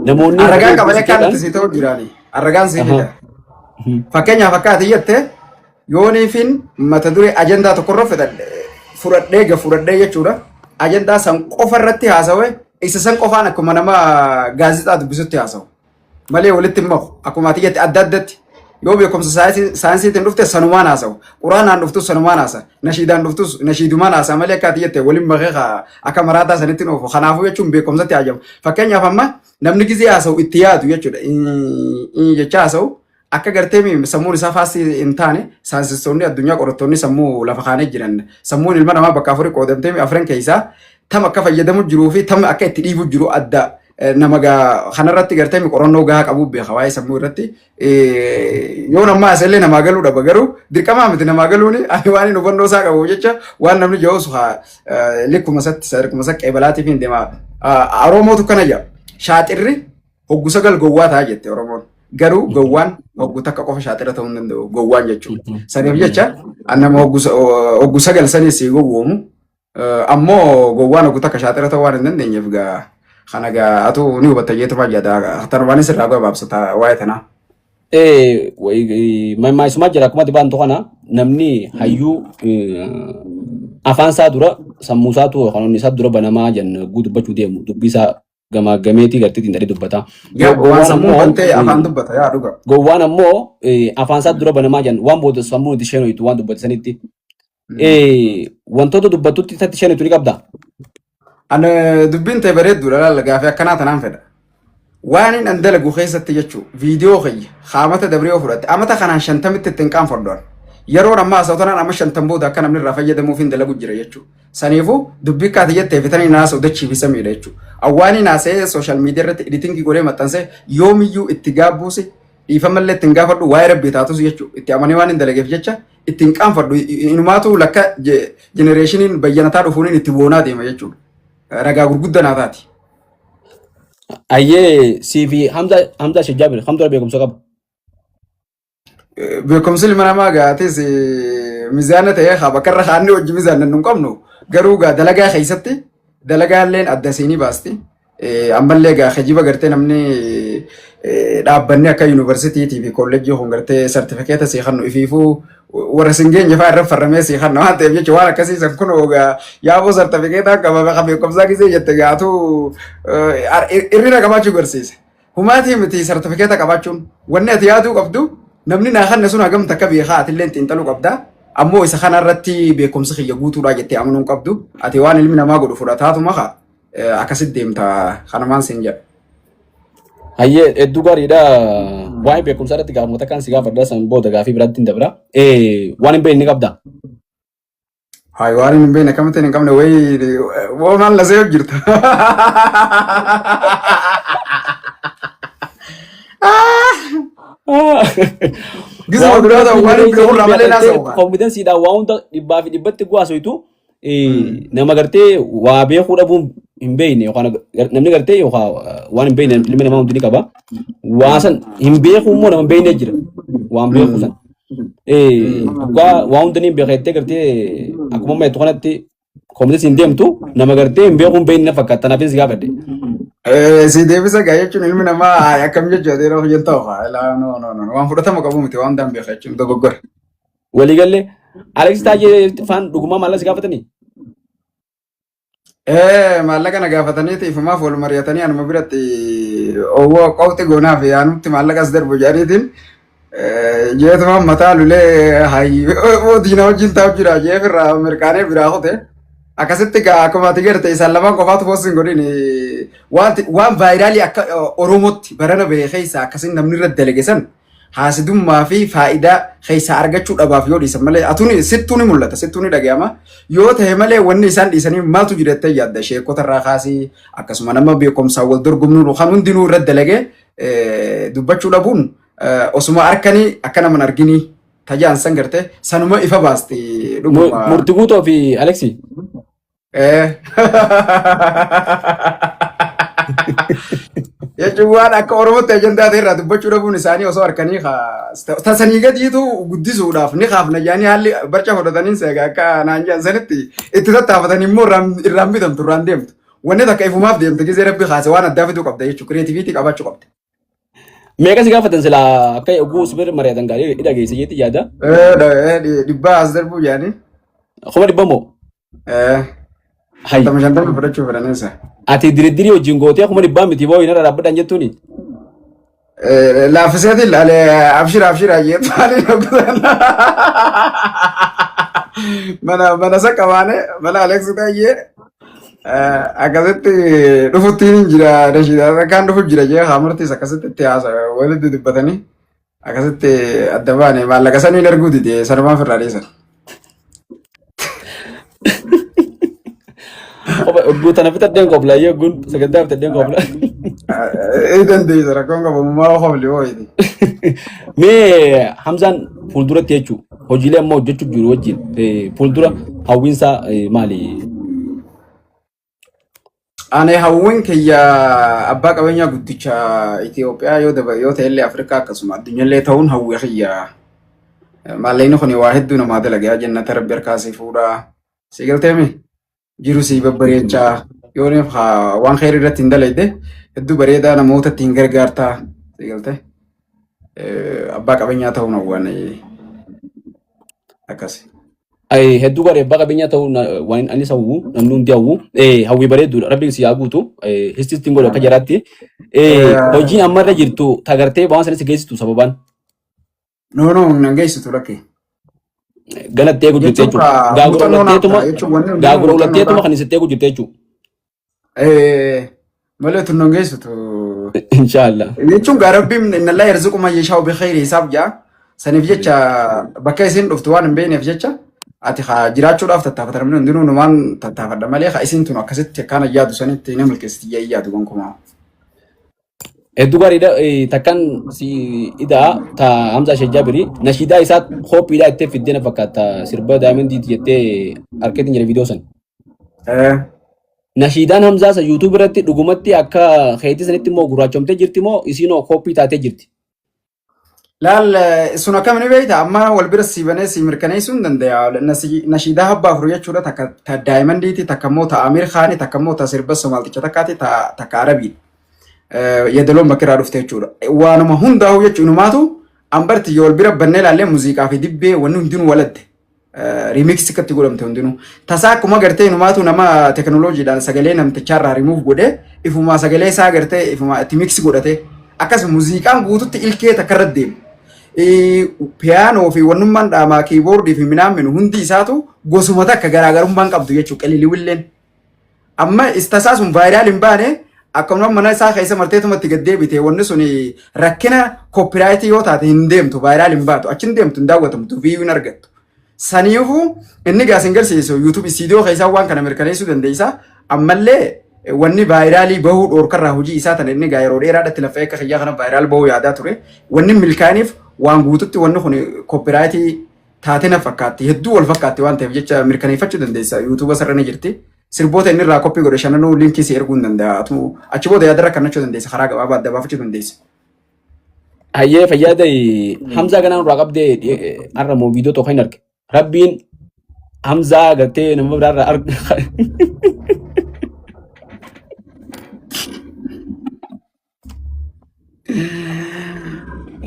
Namoonni Arragaan qabanii akka itti si ta'u jiraani. Arragaan si fida. Fakkeenyaaf akka ati jette yooniifin mata duree ajandaa tokkorra fudhadhee ga fudhadhee jechuudha. Ajandaa san qofa irratti haasawee Isa san qofaan akkuma nama gaazexaa dubbisutti haasa'u. Malee walitti hin maku. Akkuma ati jette adda addatti. Yoo beekumsa saayinsiitiin dhufte sanumaan haasa'u. Quraanaan dhuftus sanumaan haasa. Nashiidaan dhuftus nashiidumaan haasa malee akka ati jette waliin makee akka maraataa sanitti hin oofu. Kanaafuu jechuun beekumsatti haajama. Fakkeenyaaf amma namni gizee haasa'u itti yaadu jechuudha. Jecha haasa'u akka gartee sammuun isaa faastii hin taane saayinsistoonni addunyaa qorattoonni sammuu lafa kaanee jiran sammuun ilma namaa bakka afurii qoodamtee afran keessaa tam akka fayyadamu jiruu fi tam akka itti dhiibu jiru adda nama kanarratti gartee qorannoo gahaa qabu beeka waa'ee sammuu irratti yoo nammaa asallee namaa galuu dhaba garuu dirqamaa miti namaa galuuni ani waan hin hubannoo isaa qabu jecha waan namni jedhus likkuma isatti sadarkuma isa qeebalaatiif hin deema. Oromootu kana jedha shaaxirri hoggu sagal gowwaa ta'a jette Oromoon. Garuu gowwaan hoggu takka qofa shaaxira ta'uu hin danda'u gowwaan jechuudha. Saniif jecha nama hoggu sagal sanis gowwoomu ammoo gowwaan hoggu takka shaaxira ta'uu waan hin dandeenyeef gaa kana gaa atu ni hubatta jeetuma jedha tanumaanis irraa gabaabsata waa'ee tanaa. Maayisumaa jira akkuma ati baantu kana namni hayyuu afaan isaa dura sammuu isaatu yookaan onni isaa dura banamaa jenna dubbachuu deemu dubbii isaa gamaa gameetii gartee xiinxalee dubbata. Yaa waan Gowwaan sammuu ammoo bantee afaan dubbata yaa dhuga. Gowwaan ammoo afaan isaa dura banamaa jenna waan booda sammuun itti sheenoytu waan dubbate sanitti. Wantoota dubbattutti isatti sheenoytu ni qabda. Ani dubbiin ta'e bareedduudha laalla gaafii akkanaa tanaan fedha. Waan hin an dalagu keessatti jechuu viidiyoo kiyya haamata dabree yoo fudhatte amata kanaan 50tti ittiin qaanfadhu an. Yeroon ammaa haasa'u tanaan amma 50 booda akka namni irraa fayyadamuuf hin dalagu jira jechuu. Saniifuu dubbii akka ati jettee fitanii naasa'u dachii fi samiidha jechuudha. Awwaanii naasa'ee sooshaal miidiyaa irratti editingii godhee maxxansee yoomiyyuu itti gaabbuusi dhiifamallee ittiin gaafadhu waa'ee rabbii taatus jechuudha. Itti amanee waan hin dalageef jecha ittiin qaanfadhu inumaatu lakka jenereeshiniin bayyanataa dhufuuniin itti boonaa deema jechuudha. Ragaa gurguddaa naa taati. Ayyee sii fi Hamza Hamza Sheikh Jaabir kamtu irra beekumsa qaba? Beekumsi ilma namaa gaatis mizaana ta'ee haa bakka irra kaannee hojii mizaana nu hin qabnu garuu gaa dalagaa keessatti dalagaalleen adda siinii baasti. Ammallee gaa kijiba gartee namni dhaabbanni akka yuunivarsiitiitii fi kolleejjii kun gartee sartifikeeta sii kennu ifiifuu warra sin geenye fa'aa irra farramee sii kenna waan ta'eef jecha waan akkasii san kun gaa yaaboo sartifikeetaa qabame kan beekumsaa gisee jette gaatu irrina qabaachuu garsiisa. Humaatii miti sartifikeeta qabaachuun wanni ati yaaduu qabdu namni naa kanne sun hagam takka beekaa atillee xiinxaluu qabda. Ammoo isa kana irratti beekumsi kiyya guutuudha jettee amanuu hin qabdu. Ati waan ilmi namaa godhu fudhataatuma kaa akkasitti deemta kanumaan siin jedha. Hayyee hedduu gaariidha. Waa'ee beekumsaa irratti gaafuma takkaan si gaafadha san booda gaafii biraatti hin dabra. Waan hin beekne ni qabda. Hayi waan hin beekne akkamitti hin qabne wayii woo maal lasee jirta. Gisuma Waan duraa ta'u hunda waan hin beeku irraa malee beektee naasa'u. konfidensiidhaan waa hunda dhibbaa fi dhibbatti guwaasoytu nama gartee waa beekuu dhabuun hin beekne yookaan namni gartee yookaan waan hin beekne ilmi namaa hundi ni qaba. Waa san hin beekuu immoo nama hin beekne jira. Waan beekuu san. Dhugaa waa hunda ni beeka jettee gartee akkuma amma jettu kanatti koomiti hin deemtu nama gartee hin beekuu hin beekne na fakkaata. Kanaafis si gaafadhe. Si deebisa gaa jechuun ilmi namaa akkam jechuudha yeroo hojii ta'u haa no no no waan fudhatama qabu miti waan daan beeka jechuun dogoggora. Waliigallee Alex Taajee faan dhugumaa maallaqa si gaafatanii? Maallaqa na gaafataniiti ifumaaf wal mari'atanii anuma biratti owwoo qawxi goonaa fi anutti maallaqa as darbu jedhaniitiin jeetuma mataa lulee hayyi diina wajjin taa'u jira jeef irraa mirqaanee biraa kute akkasitti gaa akkuma ati garte isaan lamaan qofaatu poostiin hin godhin waan vaayiraalii akka Oromootti barana bahe keessa akkasiin namni irra dalage san haasidummaa fi faayidaa keessaa argachuu dhabaaf yoo dhiisan malee atuni sittuu ni mul'ata sittuu ni dhaga'ama yoo ta'e malee wanni isaan dhiisanii maaltu jira jettee yaadda sheekota irraa kaasii akkasuma nama beekumsaan wal dorgomnuun kan hundinuu irra dalagee dubbachuu dhabuun osuma harkanii akka nama hin arginii tajaan san gartee sanuma ifa baasti dhuguma. Murti guutoo fi Aleksi. Jechuun waan akka Oromootti ajandaa ta'e irraa dubbachuu dhabuun isaanii osoo harkanii tasanii gadiitu guddisuudhaaf ni kaafna jedhanii haalli barca fudhatanii seega akka naan jedhan sanitti itti tattaafatanii immoo irraan bitamtu irraan deemtu. Wanni takka ifumaaf deemte gizee rabbi kaase waan addaa fiduu qabda jechuudha. Kireetiviitii qabaachuu qabda. Meeqa si gaafatan silaa akka oguu si bira mari'atan gaarii dhageesse jeetti yaada. Dhibbaa as darbuu jedhanii. 100,000 moo? Hay. Shantama shantama fudhachuu fedhaniisa. Ati diriddirii wajjin gootee 100,000 miti boo hin irra dhaabbadhaan jettuuni. Laaffiseetiin ilaale abshira abshira jettu ani mana mana isa qabaane mana Alex Taayyee akkasitti dhufutti hin jira nashiidhaa kan dhufu jira jee haamurtiis akkasitti itti haasa walitti dubbatanii akkasitti adda baane maallaqa saniin erguu dide sanumaan firraa dhiisan. Ogguu tana fixadheen qobla iyyuu ogguun sagantaa fixadheen qobla. Ee dandeessa rakkoon qabu maa qobli hooyiti. Mee Hamzaan fuulduratti jechuun hojiilee amma hojjechuuf jiru wajjin fuuldura hawwiinsaa maali? Ani hawwiin kiyya abbaa qabeenyaa guddicha Itoophiyaa yoo daba yoo ta'ellee Afrikaa akkasuma addunyaallee ta'uun hawwii kiyya. Maallaqni kun waa hedduu namaa dalagaa jannata rabbi harkaa si fuudhaa. Si galteemi jiru si babbareechaa yoo waan kheyrii irratti hin dalayde hedduu bareedaa namoota ittiin gargaartaa si galte abbaa qabeenyaa ta'uun hawwan akkasi. Ay, hedduu gaarii abbaa qabeenyaa ta'uu waan anis hawwu namni hundi hawwu hawwii bareedduudha rabbiin si haa guutu hististiin godhu akka jaraatti hojiin amma irra jirtu tagartee waan sanis geessitu sababaan No no nan geessitu lakkee. ganatti eegu jirti Jechuun jechuudha. ka Gaagura muuxannoo naaf ulatteetuma ta'a jechuun wanni hundinuu gaagura muuxannoo ulatteetuma ta'a. kan isitti eegu jirti jechuudha. Malee tun nan geessitu. Inshaallah. Jechuun gaa rabbiin inna laa yarzuqu man yashaa'u bi khayri hisaab jaa. Saniif jecha bakka isin dhuftu waan hin beekneef jecha ati haa jiraachuudhaaf tattaafata namni hundinuu numaan tattaafadha malee haa isin tun akkasitti akkaan yaadu sanitti ni milkeessiti jee yaadu gonkumaa. Hedduu gaariidha. Takkan si idaa ta Hamzaa Sheekh Jaabiri nashiidaa isaa kooppiidhaa itti fiddee na fakkaata sirba daayimandiiti jettee harkeetiin jira viidiyoo san. Nashiidaan Hamzaa san YouTube irratti dhugumatti akka keetii sanitti immoo gurraachomtee jirti moo isiinoo kooppii taatee jirti? Laal sun akkam ni beekta amma wal bira si banee si mirkaneessuu hin danda'a. Nashiidaa abbaa afur jechuudha takka ta daayimandiiti takka immoo ta Amir Khaani takka immoo ta sirba Somaalticha takkaati ta takka Arabii. Yadaloon bakka irraa dhufte jechuudha. Waanuma hundaa'u jechuun inumaatu ambarti yoo wal bira bannee ilaallee muuziqaa fi dibbee wanni hundinuu waladde. Remix akkatti godhamte hundinuu. Tasaa akkuma gartee inumaatu nama teknooloojiidhaan sagalee namtichaarraa rimuuf godhee ifumaa sagalee isaa gartee ifumaa itti mix godhate akkasuma muuziqaan guututti ilkee takka irra deema. Piyaanoo fi wannummaan dhaamaa kiiboordii fi minaan hundi isaatu gosuma takka garaagarummaan qabdu jechuudha qililiwilleen. Amma tasaa sun viral hin baane akkuma mana isaa keessa marteetuma itti gad deebite wanni sun rakkina copyright yoo taate hin deemtu viral hin baatu achi hin deemtu hin daawwatamtu view hin argattu. Saniifuu inni gaas hin garsiisu YouTube studio keessaa waan kana mirkaneessuu dandeessa. Ammallee wanni viralii bahuu dhoorkarraa hojii isaa tana inni gaa yeroo dheeraadhatti lafa akka kiyyaa kana viral bahuu yaadaa ture. Wanni milkaa'iniif waan guututti wanni kun copyright taate na fakkaatti hedduu wal fakkaatti waan ta'eef jecha mirkaneeffachuu dandeessa YouTube sarara ni jirti. Sirboota inni irraa koppii godhe shananuu linkii si erguu hin danda'a. Atu achi booda yaadarra kannachuu dandeessa karaa gabaabaa adda baafachuu dandeessa. Hayyee fayyaa ta'e Hamzaa ganaan irraa qabdee har'a moo viidiyoo tokko hin arge. Rabbiin Hamzaa gartee nama biraarraa arga.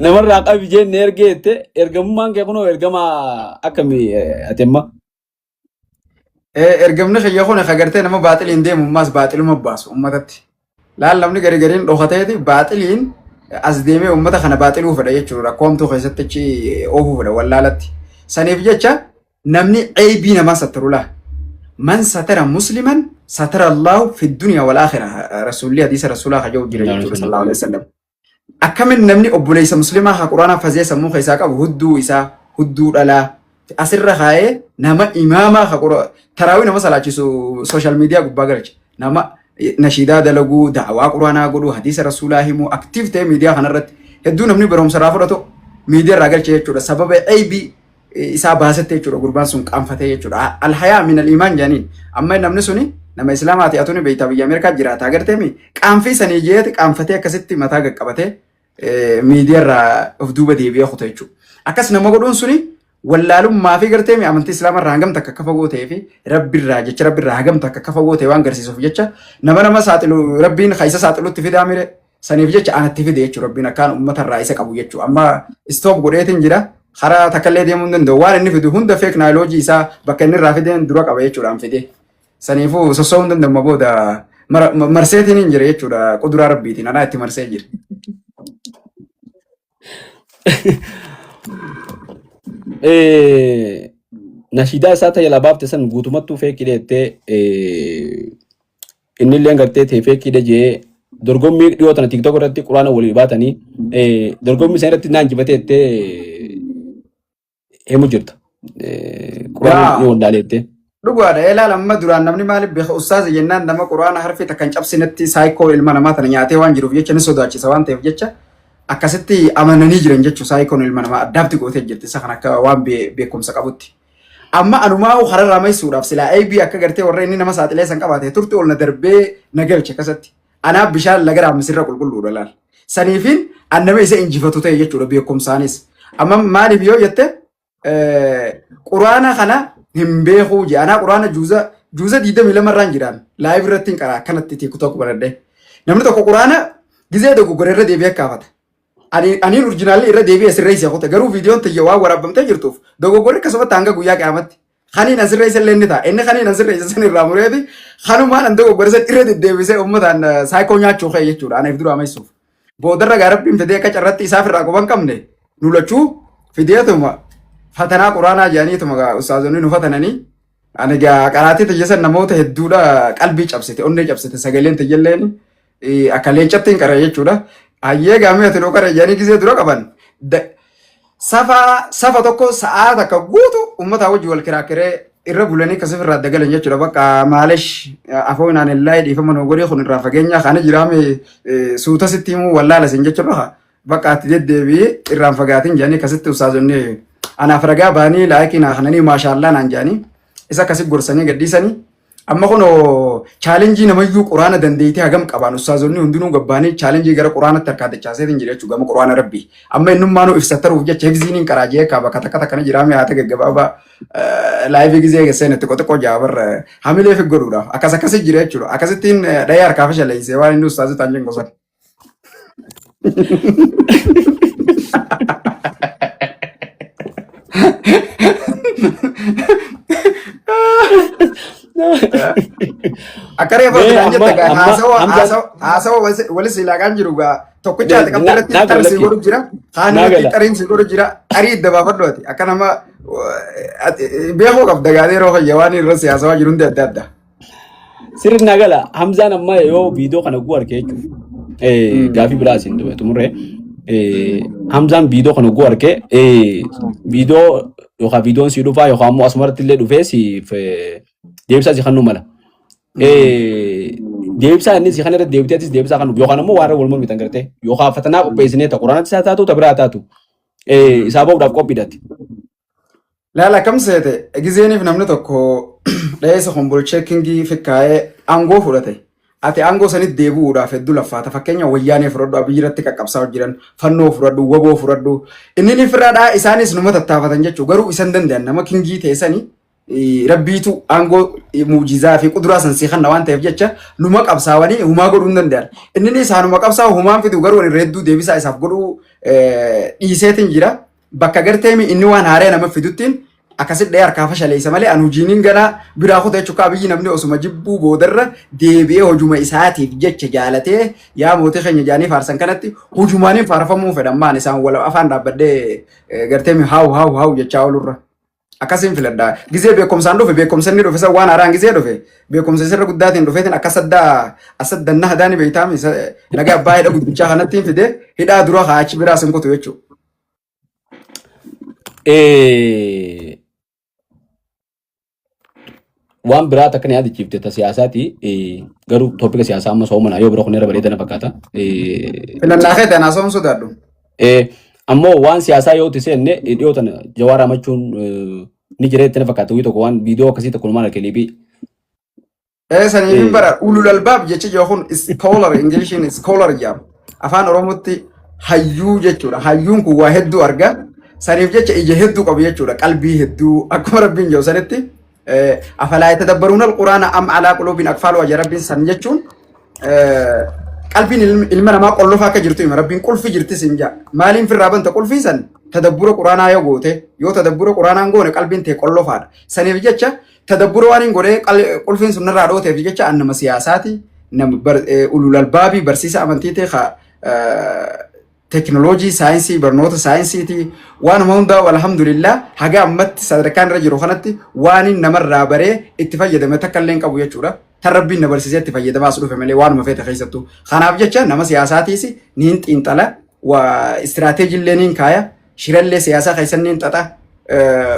Namarraa qabi jenne ergee jette ergamummaan kee kunoo ergama akkamii ati amma. Ergamni kiyya kun agartee nama baaxiliin deemu ammaas baaxiluma baasu uummatatti. Laal namni gari gariin dhokateeti baaxiliin as deemee uummata kana baaxiluu fedha jechuudha. Rakkoo hamtuu keessatti achi oofuu fedha wallaalatti. Saniif jecha namni ceebii namaa sattaru laa. Man satara musliman satara Allahu fi dunya wal aakhirah. Rasuulli hadiisa rasuulaa kaja'u jira jechuudha sallallahu alaihi wasallam. Akkamin namni obboleessa muslimaa haa quraana fazee sammuu keessaa qabu hudduu isaa hudduu dhalaa asirra kaa'ee nama imaamaa haa qura taraawii nama salaachisu social media gubbaa galcha nama nashiidaa dalaguu da'awaa quraanaa godhuu hadiisa rasuulaa himuu active ta'e miidiyaa kanarratti hedduu namni barumsa irraa fudhatu miidiyaa irraa galcha jechuudha sababa aybii isaa baasette jechuudha gurbaan sun qaanfatee jechuudha alhayaa min aliimaan jedhaniin amma namni suni nama islaamaati atuni beektaa biyya Ameerikaa jiraata agarteemi qaanfii sanii jeeti qaanfatee akkasitti mataa qaqqabatee miidiyaa irraa of duuba deebi'ee kuta jechuudha. Akkas nama godhuun suni wallaalummaa fi garteemi amantii islaamaa irraa hangam takka akka fagoo ta'ee fi rabbi irraa jecha rabbi irraa hagam takka akka fagoo ta'e waan garsiisuuf jecha nama nama saaxilu rabbiin ka isa saaxilutti fidaa mire Saniif jecha anatti fide jechuudha rabbiin akkaan uummata irraa isa qabu jechuudha. Amma stop godheetiin jira. Karaa takkallee deemuu hin danda'u. Waan inni fidu hunda feek naayoloojii isaa bakka inni irraa fideen dura qaba jechuudha an fide. Saniifuu sosso'uu hin danda'u booda marseetiin hin jira jechuudha quduraa rabbiitiin anaa itti marsee jira. Nashiidaa isaa ta'e labaafte san guutumattuu feekii dheettee inni illee gartee ta'e feekii jee dorgommii dhiyoo tana TikTok irratti quraana walii baatanii dorgommii sana irratti naan jibatee jettee himu jirta. Quraana ni wallaalee jettee. Dhugaadha. Ilaal amma duraan namni maaliif beeka ustaaza jennaan nama quraana harfii takka hin cabsinetti saayikoo ilma namaa tana nyaatee waan jiruuf jecha ni sodaachisa waan ta'eef jecha akkasitti amananii jiran jechuudha saayikoon ilma namaa addaabti gootee jirti isa kan akka waan beekumsa qabutti. Amma anumaa kararraa maysuudhaaf silaa AB akka gartee warra inni nama saaxilee san qabaate turti ol na darbee na galche akkasatti. Anaaf bishaan laga raammisirra qulqulluudha laal. Saniifin an nama isa injifatu ta'e jechuudha beekumsaanis. Amma maaliif yoo jette quraana kana hin beekuu jee anaa quraana juuza 22 irraan jiraan live irratti hin qaraa akkanatti TikTok banadhee. Namni tokko quraana gizee dogoggora irra deebi'ee kaafata. Aniin original irra deebi'ee sirreessee kute garuu viidiyoon tiyya waan waraabamtee jirtuuf dogoggorri akkasumatti hanga guyyaa qiyaamatti. Kaniin an sirreessa illee ni ta'a. Inni kaniin an sirreessa san irraa mureeti kanumaan an dogoggore san irra deddeebisee uummataan saayikoo nyaachuu ka'e jechuudha. Anaaf dura ameessuuf. Boodarra gaa rabbiin fidee akka carratti isaaf irraa quban qabne nu lachuu fideetuma fatanaa quraanaa jedhaniituma gaa ustaazonni nu fatananii ani gaa qaraatii tiyya san namoota hedduudha qalbii cabsite onnee cabsite sagaleen tiyyalleen akka leencatti hin qara jechuudha. Hayyee gaamee ati nuu qara jedhanii gizee dura qaban safa safa tokko sa'aa takka guutu uummataa wajji wal kiraakkiree irra bulanii akkasii irraa dagalan jechuudha. Bakka maalesh afoo inaan illaa dhiifama nuu godhee kun irraa fageenya kana jiraame suuta sitti himuu wallaala sin jechuudha. Bakka ati deddeebi'ee irraan fagaatin jedhanii akkasitti ustaazonni anaaf ragaa ba'anii laayikii naa kananii maashaallaa naan jedhanii isa akkasi gorsanii gadhiisanii. Amma kun challenge namayyuu quraana dandeettii hagam qabaan ustaazonni hundinuu gabbaanii challenge gara quraanatti harkaa dachaaseetiin jira jechuudha gama quraana rabbii. Amma innummaanuu ibsattaruuf jecha hifziin hin qaraa jee bakka takka takkana jiraame haata gaggabaabaa live gizee seen itti xiqqoo jaabar hamilee fi godhuudhaaf akkas akkasi jira jechuudha. Akkasittiin dhahee harkaa fashaleessee waan inni ustaazotaan jengu sana. Akka reefa Mee ati naan amma jette gaa amma haasawa Hamzaan haasawa haasawa wali silaagaan jiru gaa tokkicha ati qabdi irratti naa xarri gala si lakki godhu jira kaan naa irratti gala. xariin si godhu jira xarii idda baafadhu ati akka nama beekuu qabda gaa yeroo fayya waan irra si haasawaa jiru hundi adda adda. Sirri naa gala Hamzaan amma yoo viidiyoo kana guu arge jechuudha. Gaafii biraa isin xumurre. Hamzaan viidiyoo kana guu arge viidiyoo yookaan viidiyoon si dhufaa yookaan ammoo asumarratti illee dhufee siif deebisaa si kennuu mala. Deebisaa inni si kana irratti deebitee atis deebisaa kennuuf yookaan ammoo waan wal mormitan gartee yookaan fatanaa qopheessinee ta'u quraanatti isaa taatu ta biraa taatu isaa bahuudhaaf qophiidhaati. Laala akkam seete gizeeniif namni tokko dheessa kombolchee kingii fikkaa'ee aangoo fudhate. Ati aangoo sanitti deebi'uudhaaf hedduu laffaata. Fakkeenya wayyaanee fudhadhu, abiyyi irratti qaqqabsaa jiran, fannoo fudhadhu, waboo fudhadhu. Inni ni firraadhaa isaanis numa tattaafatan jechuudha. Garuu isan danda'an nama kingii ta'e sani rabbiitu aangoo muujizaa fi quduraa san sii kanna waan ta'eef jecha numa qabsaawanii humaa godhuu hin danda'an. Inni isaanuma qabsaa'u humaan fidu garuu ani hedduu deebisaa isaaf godhuu dhiiseetiin jira. Bakka gartee inni waan haaree nama fiduttiin akkasit dhahee harkaa fashaleessa malee an hojiinin ganaa biraa kuta jechuudha. Biyyi namni osuma jibbuu boodarra deebi'ee hojuma isaatiif jecha jaalatee yaa mootii keenya jaanii faarsan kanatti hujumaaniin faarfamuu fedhan maan isaan wal afaan dhaabbadhee gartee haawu haawu haawu jechaa oolurra. Akkasiin filadha. Gizee beekumsaan dhufe beekumsa inni dhufe san waan haaraan gizee dhufe beekumsa isirra guddaatiin dhufeetiin akka saddaa asaddanna hadaani beektaami laga abbaa hidha guddichaa kanattiin fide hidhaa dura haa achi biraa sin kutu jechuudha. Waan biraa takka na yaadachiifte ta siyaasaati. Garuu topic siyaasaa amma soomana yoo bira kun irra bareeda na fakkaata. Filannaa kee tanaa soom sodaadhu. Ammoo waan siyaasaa yoo itti seenne dhiyoo tana Jawaar Ahmachuun ni jira itti na fakkaata. Guyyaa tokko waan viidiyoo akkasii tokko numaan arge liibii. Saniif hin bara ulul albaab jechi jiru kun scholar Ingiliishiin scholar jedhama. Afaan Oromootti hayyuu jechuudha. Hayyuun kun waa hedduu arga. Saniif jecha ija hedduu qabu jechuudha. Qalbii hedduu akkuma rabbiin jedhu sanitti afalaa yatadabbaruuna alquraana am alaa quluubin aqfaaluhaa jedha rabbiin san jechuun qalbiin ilma namaa qollofaa akka jirtu hima rabbiin qulfi jirti sin jedha. Maaliin firraa banta qulfii san tadabbura quraanaa yoo goote yoo tadabbura quraanaan goone qalbiin tee qollofaadha. Saniif jecha Tadabbura waan hin godhee qulfiin sun narraa dhooteef jecha an nama siyaasaati, nama ulul albaabii, barsiisa amantii ta'e, teknooloojii saayinsii, barnoota saayinsiiti, waanuma hundaa alhamdulillah haga ammatti sadarkaan irra jiru kanatti waan inni namarraa baree itti fayyadame takka illee hin qabu jechuudha. Tan Rabbiin na barsiisee itti fayyadamaa as dhufe malee waanuma feete keessattuu. Kanaaf jecha nama siyaasaatiis niin xiinxala, waa istiraateejii illee niin kaaya, shirallee siyaasaa keessa niin xaxa,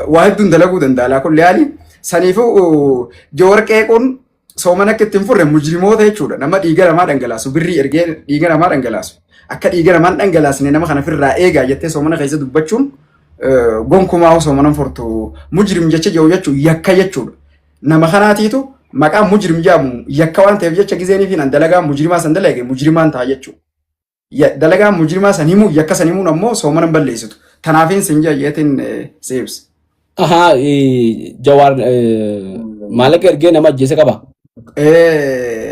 waa hedduun dalaguu danda'a laa kulli haali. Saniifuu Jawar qeequun soomana akka ittiin furre mujrimoota jechuudha. Nama dhiiga namaa dhangalaasu, birrii ergee dhiiga namaa dhangalaasu. Akka dhiiga namaa hin dhangalaasne nama kana ofirraa eegaa jettee soomana keessa dubbachuun gonkumaa soomana hin furtu. Mujrim jecha jiru jechuun yakka jechuudha. Nama kanaatiitu maqaa mujrim jedhamu yakka waan ta'eef jecha gizeenii fi dalagaa mujrimaa san dalage mujrimaan ta'a jechuudha. Dalagaa mujrimaa san himuu, yakka san himuun ammoo soomana hin balleessitu. Tanaafiin sin jedheetiin si ibsa. Ahaa, Jawaar maallaqa ergee nama ajjeese qaba.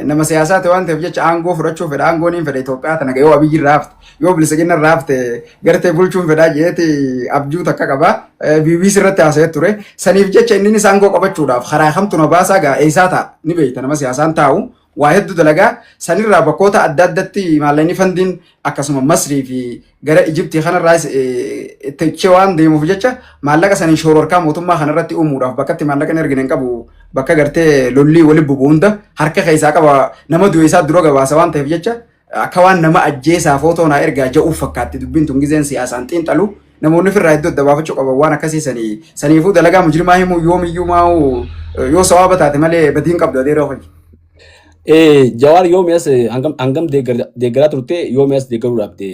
Nama siyaasaati waan ta'eef jecha aangoo fudhachuu fedha, aangoo niin fedha, Itoophiyaa tana yoo Abiyyi irraa hafte, yoo Bilisagina irraa hafte gartee bulchuun fedhaa jeeti abjuu takka qaba. BBC irratti haasa'ee ture. Saniif jecha inninis aangoo qabachuudhaaf karaa kamtu na baasaa gaa eessaa ta'a ni beekta, nama siyaasaan taa'u waa hedduu dalagaa. Sanirraa bakkoota adda addatti maallaqni fandiin akkasuma Masrii fi gara Ijiptii kanarraas itti waan deemuuf jecha maallaqa saniin shoororkaa mootummaa kanarratti uumuudhaaf bakkatti maallaqa hin ergine hin qabu, bakka gartee lollii wali bubu hunda harka keessaa qaba. Nama du'e isaa dura gabaasa waan ta'eef jecha akka waan nama ajjeesaa footoo naa ergaa ja'uuf fakkaatti dubbiin tun gizeen siyaasaan xiinxalu. Namoonni ofirraa iddoo adda baafachuu qaban waan akkasii sanii. Saniifuu dalagaa mujrimaa himuu yoomiyyuu maa'u yoo sawaaba taate malee badiin qabdu adeeroo hojii. Jawaar yoomi as hangam deeggaraa turte? Yoomi as deeggaruu dhaabde?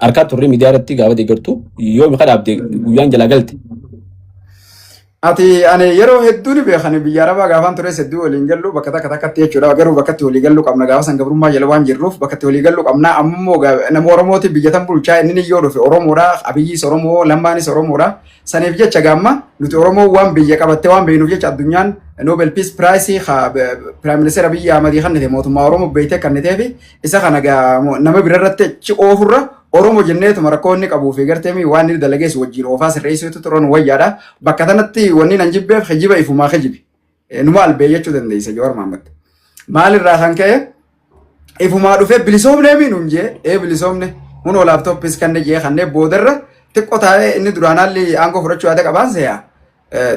Harkaa turre miidiyaa irratti gaafa deeggartu, yoomi ka dhaabde, guyyaan jalaa galte? Ati ani yeroo hedduu ni beekan, biyya Arabaa gaafaan tures hedduu waliin gallu bakka takka takkatti jechuudha. Garuu bakkatti walii gallu qabna, gaafa san gabrummaa jala waan jirruuf bakkatti walii gallu qabna. Ammoo nama Oromooti biyya tan bulchaa, inni yoo dhufe Oromoodha. Abiyyiis Oromoo, Lammaanis Oromoodha. Saniif jecha gaamma nuti Oromoo waan biyya qabattee waan beeknuuf jecha addunyaan Nobel Peace Prize Prime Minister Abiyyi Ahmadii kennite mootummaa Oromoo beektee kenniteefi isa kana nama birarratti achi oofurra Oromoo jenneetuma rakkoo inni qabuu fi gartee waan inni dalagees wajjin oofaa sirreessuutu turan wayyaadha. Bakka kanatti wanni nan jibbeef kijiba ifumaa kijibi. Numa albee jechuu dandeessa Jawaar Mohaammed. Maalirraa kan ka'e ifumaa dhufee bilisoomnee miinuun jee, ee bilisoomne hunoo laaptooppis kan jee kanneen boodarra xiqqoo taa'ee inni duraan haalli aangoo fudhachuu yaada qabaan seeyaa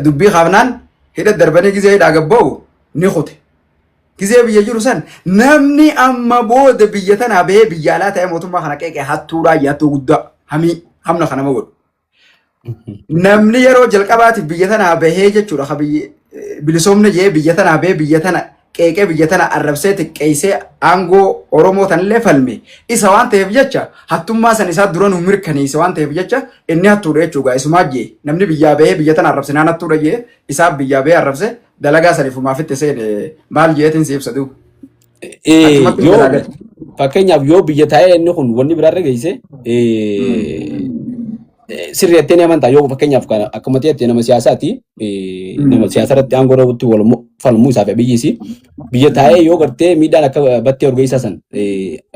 dubbii kaafnaan hidha darbanii gizee hidhaa gabba'u ni kute. Gizee biyya jiru san namni amma booda biyya tanaa bahee biyya alaa ta'ee mootummaa kana qeeqee hattuudhaa, hattuu guddaa hamii hamna kana nama godhu. Namni yeroo jalqabaatiif biyya tanaa bahee jechuudha ka biyyi bilisoomne jee biyya tanaa bahee biyya tana qeeqee, biyya tana arrabsee, xiqqeessee aangoo Oromoo tanillee falme isa waan ta'eef jecha hattummaa san isaa dura nu mirkaneesse waan ta'eef jecha inni hattuudha jechuudha. Isumaa jee namni biyyaa bahee biyya tana arrabsinaan hattuudha jee isaaf biyyaa bahee arrabse dalagaa saniif ifumaaf itti seene maal jeetiin si ibsa duuba. Achumatti Yoo jalaa gale. Fakkeenyaaf yoo biyya taa'ee inni kun wanni biraarra geesse sirri jettee ni amantaa? Yoo fakkeenyaaf kana akkuma ta'etti nama siyaasaati, nama siyaasa irratti aangoo irratti wal falmuu isaa fi Abiyyiis biyya taa'ee yoo gartee miidhaan akka Battee Urgeessaa san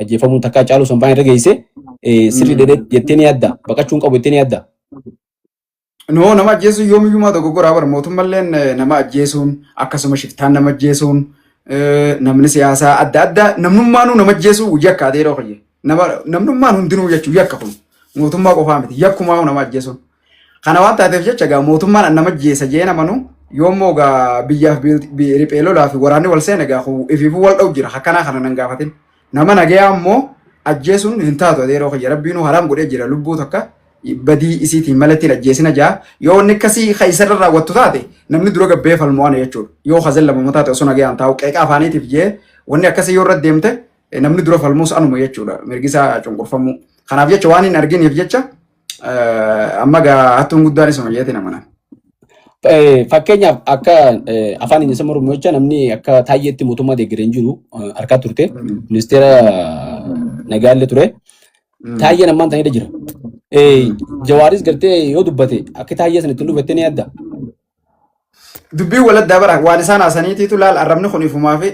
ajjeefamuun takkaa caaluu san fa'aa irra geesse sirri jettee ni yaadda? Baqachuun qabu jettee ni yaadda? No, nama ajjeesuun yoomiyyuu maa dogoggoraa bara. Mootummalleen nama ajjeesuun, akkasuma shiftaan nama ajjeesuun, namni siyaasaa adda addaa namnummaanuu nama ajjeesuu yakka adeeroo kiyya. Nama namnummaan hundinuu jechuu yakka, kun mootummaa qofaa miti, yakkumaa nama ajjeesuun. Kana waan taateef jecha gaa mootummaan nama ajjeesa jee namanu yoommoo gaa biyyaaf riphee lolaa fi waraanni wal seene gaa ifiifuu wal dha'u jira, akkanaa kana nan gaafatin. Nama nagayaa immoo ajjeesuun hin taatu adeeroo kiyya, Rabbiinuu haraam godhee jira, lubbuu takka badii isiitiin malatti hin ajjeesina jaa. Yoo wanni akkasii ka isarra raawwattu taate namni dura gabbee falmu ana jechuudha. Yoo hazallamamu taate osoo nagayaan taa'u qeeqa afaaniitiif jee wanni akkasii yoo irra deemte namni dura falmuus anuma jechuudha, mirgi isaa cunqurfamuu. Kanaaf jecha waan hin arginiif jecha amma gaa hattuun guddaan isuma jeetiin amanan. Fakkeenyaaf akka afaan inni isa mormu jecha namni akka Taayyeetti mootummaa deeggaree hin jiru harkaa turte, ministeera nagaallee ture. Taayyeen ammaan tanidha jira. Jawaaris gartee yoo dubbate akka Taayyee sana ittiin dubbatte ni yaadda? Dubbiin waladdaa bara waan isaan haasaniitiitu laal, arrabni kun ifumaa fi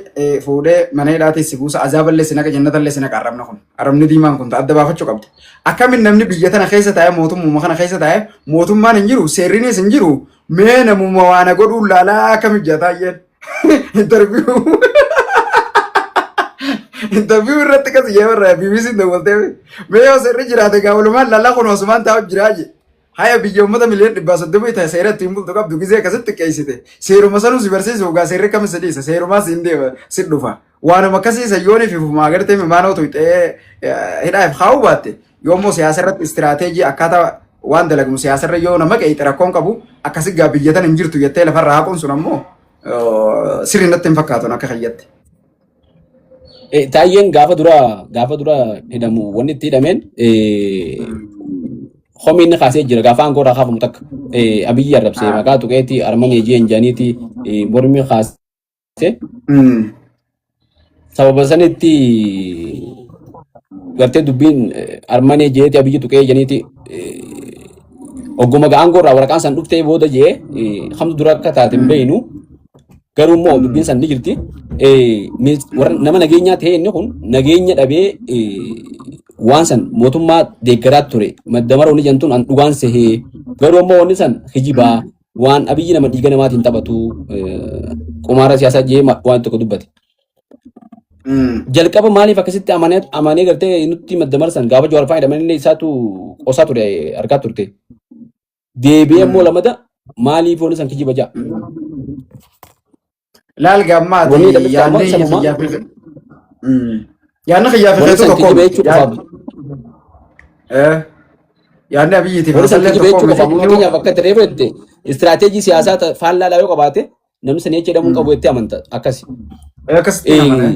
fuudhee mana hidhaatii si buusa, azaaballee si naqa, jannatallee si naqa. Arrabni kun, arrabni diimaan kun adda baafachuu qabdi. Akkamiin namni biyya tana keessa taa'ee, mootummuma kana keessa taa'ee, mootummaan hin jiru, seerrinis hin jiru, Mee namuma waana godhuun laalaa akkami jataayyeen. Interview irratti kas jeebarra BBC dawwaltee mee yoo seerri jiraate gaa walumaan laalaa kun osumaan taa'u jiraa je. Haya biyya uummata miliyoona 130 ta'e seera ittiin bultu qabdu gizee akkasitti xiqqeessite. Seeruma sanuu si barsiisu gaa seerri kam si dhiisa, seerumaa siin deema si dhufa. Waanuma akkasii san yoonii fi fumaa gartee mimaanoo tuyxee hidhaaf kaa'uu baatte, yoommoo siyaasa irratti istiraateejii akkaataa waan dalagamu siyaasa irra yoo nama qeexe rakkoon qabu, akkasi gaa biyya tan hin jirtu jettee lafarraa haquun sun ammoo sirrii natti hin fakkaatu akka kayyatti. Taayyeen gaafa dura hidhamu wanni itti hidhameen homii inni kaasee jira. Gaafa aangoo irraa kaafamu takka Abiyyi arrabsee maqaa tuqeetii armanii jeen jaaniiti mormii kaasee sababa sanitti gartee dubbiin armanii jeeti Abiyyi tuqee janiiti ogguma aangoo irraa waraqaan san dhuftee booda jee hamtu dura akka taate hin beeynu. Garuu immoo dubbiin san ni jirti. Warra nama nageenyaa ta'e inni kun nageenya dhabee waan san mootummaa deeggaraa ture. Madda maroo ni jentuun an dhugaan sehee. Garuu immoo wanni san kijibaa waan Abiyyi nama dhiiga namaatiin taphatu, qumaara siyaasaa jee waan tokko dubbate. Jalqaba maaliif akkasitti amanee amanee gartee nutti madda marsan gaafa Jawaar fa'aa hidhaman illee isaatu qosaa ture argaa turte. Deebi'ee immoo lamada maaliif wanni san kijiba ja'a? Laal gammaati. Wanni hidhametti amma yaadni sanuma kiyyaa fi yaadni kiyyaa fi wanni keetu san tokko kijiba miti. jechuu qofaaf. Yaadni Abiyyiitiif Wanni san Hasalleen kijiba tokko jechuu miti. qofaaf. Fakkeenyaaf akka ta'e jette istiraateejii siyaasaa faallaadhaa yoo qabaate namni sanii achi hidhamuu hin qabu jettee amanta akkasi. Akkasitti amane.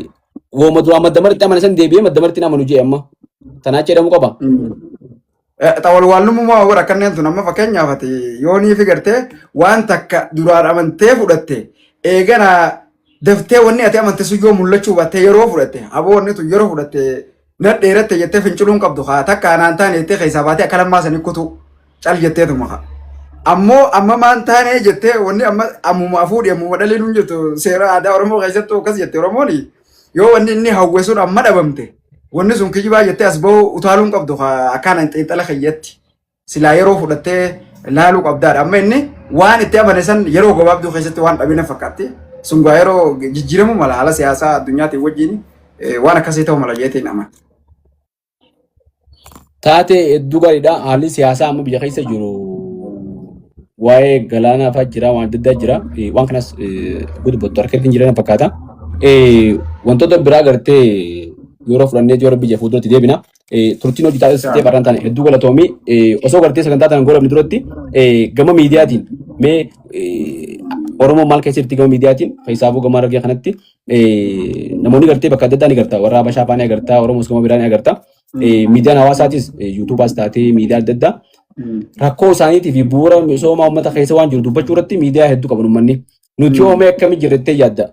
Wooma duraan madda maritti amane san deebi'ee madda maritti hin amanu jee amma. Tanaa achi hidhamuu qaba. Xawalwaallummaa warra kanneen tun amma fakkeenyaaf ati yoonii fi gartee waan takka duraan amantee fudhatte eegana daftee wanni ati amante sun yoo mul'achuu baatte yeroo fudhatte aboo wanni tun yeroo fudhatte na dheeratte jettee finciluun qabdu haa takka anaan taane jettee keessaa baatee akka lammaa sanii kutuu cal jetteetuma haa. Ammoo amma maan taane jettee wanni amma ammuma afuudhi ammuma dhaliin hin jirtu. Seera aadaa Oromoo keessattuu akkas jette Oromoon, yoo wanni inni hawwe sun amma dhabamte wanni sun kijibaa jettee as bahuu utaaluun qabdu akkaan xiinxala kiyyatti. Silaa yeroo fudhattee laaluu qabdaadha. Amma inni waan itti amane san yeroo gabaabduu keessatti waan dhabina fakkaatti. Sun gaa yeroo jijjiiramuu mala, haala siyaasaa addunyaatiin wajjin waan akkasii ta'uu mala jeetiin amana. Taatee hedduu gaariidha. Haalli siyaasaa amma biyya keessa jiru waa'ee galaanaa fa'aa jira, waan adda addaa jira. Waan kanas gudubbattu harka hin jiran fakkaata. Wantoota biraa gartee yeroo fudhannee yeroo biyya fuulduratti deebina. Turtiin hojii taasistee barraan taane hedduu galatoomii. Osoo gartee sagantaa tanaan godhamne duratti gama miidiyaatiin mee Oromoo maal keessa jirti gama miidiyaatiin, keessaafuu gama Harargee kanatti namoonni gartee bakka adda addaa ni garta, warra Habashaa fa'aa ni agarta, Oromoos gama biraa ni agarta. Miidiyaan hawaasaatis yuutuubaas taatee miidiyaa adda addaa rakkoo isaaniitii fi bu'uura misoomaa uummata keessa waan jiru dubbachuu irratti miidiyaa hedduu qaban uummanni. Nuti yoo mee akkamii jirrettee yaadda?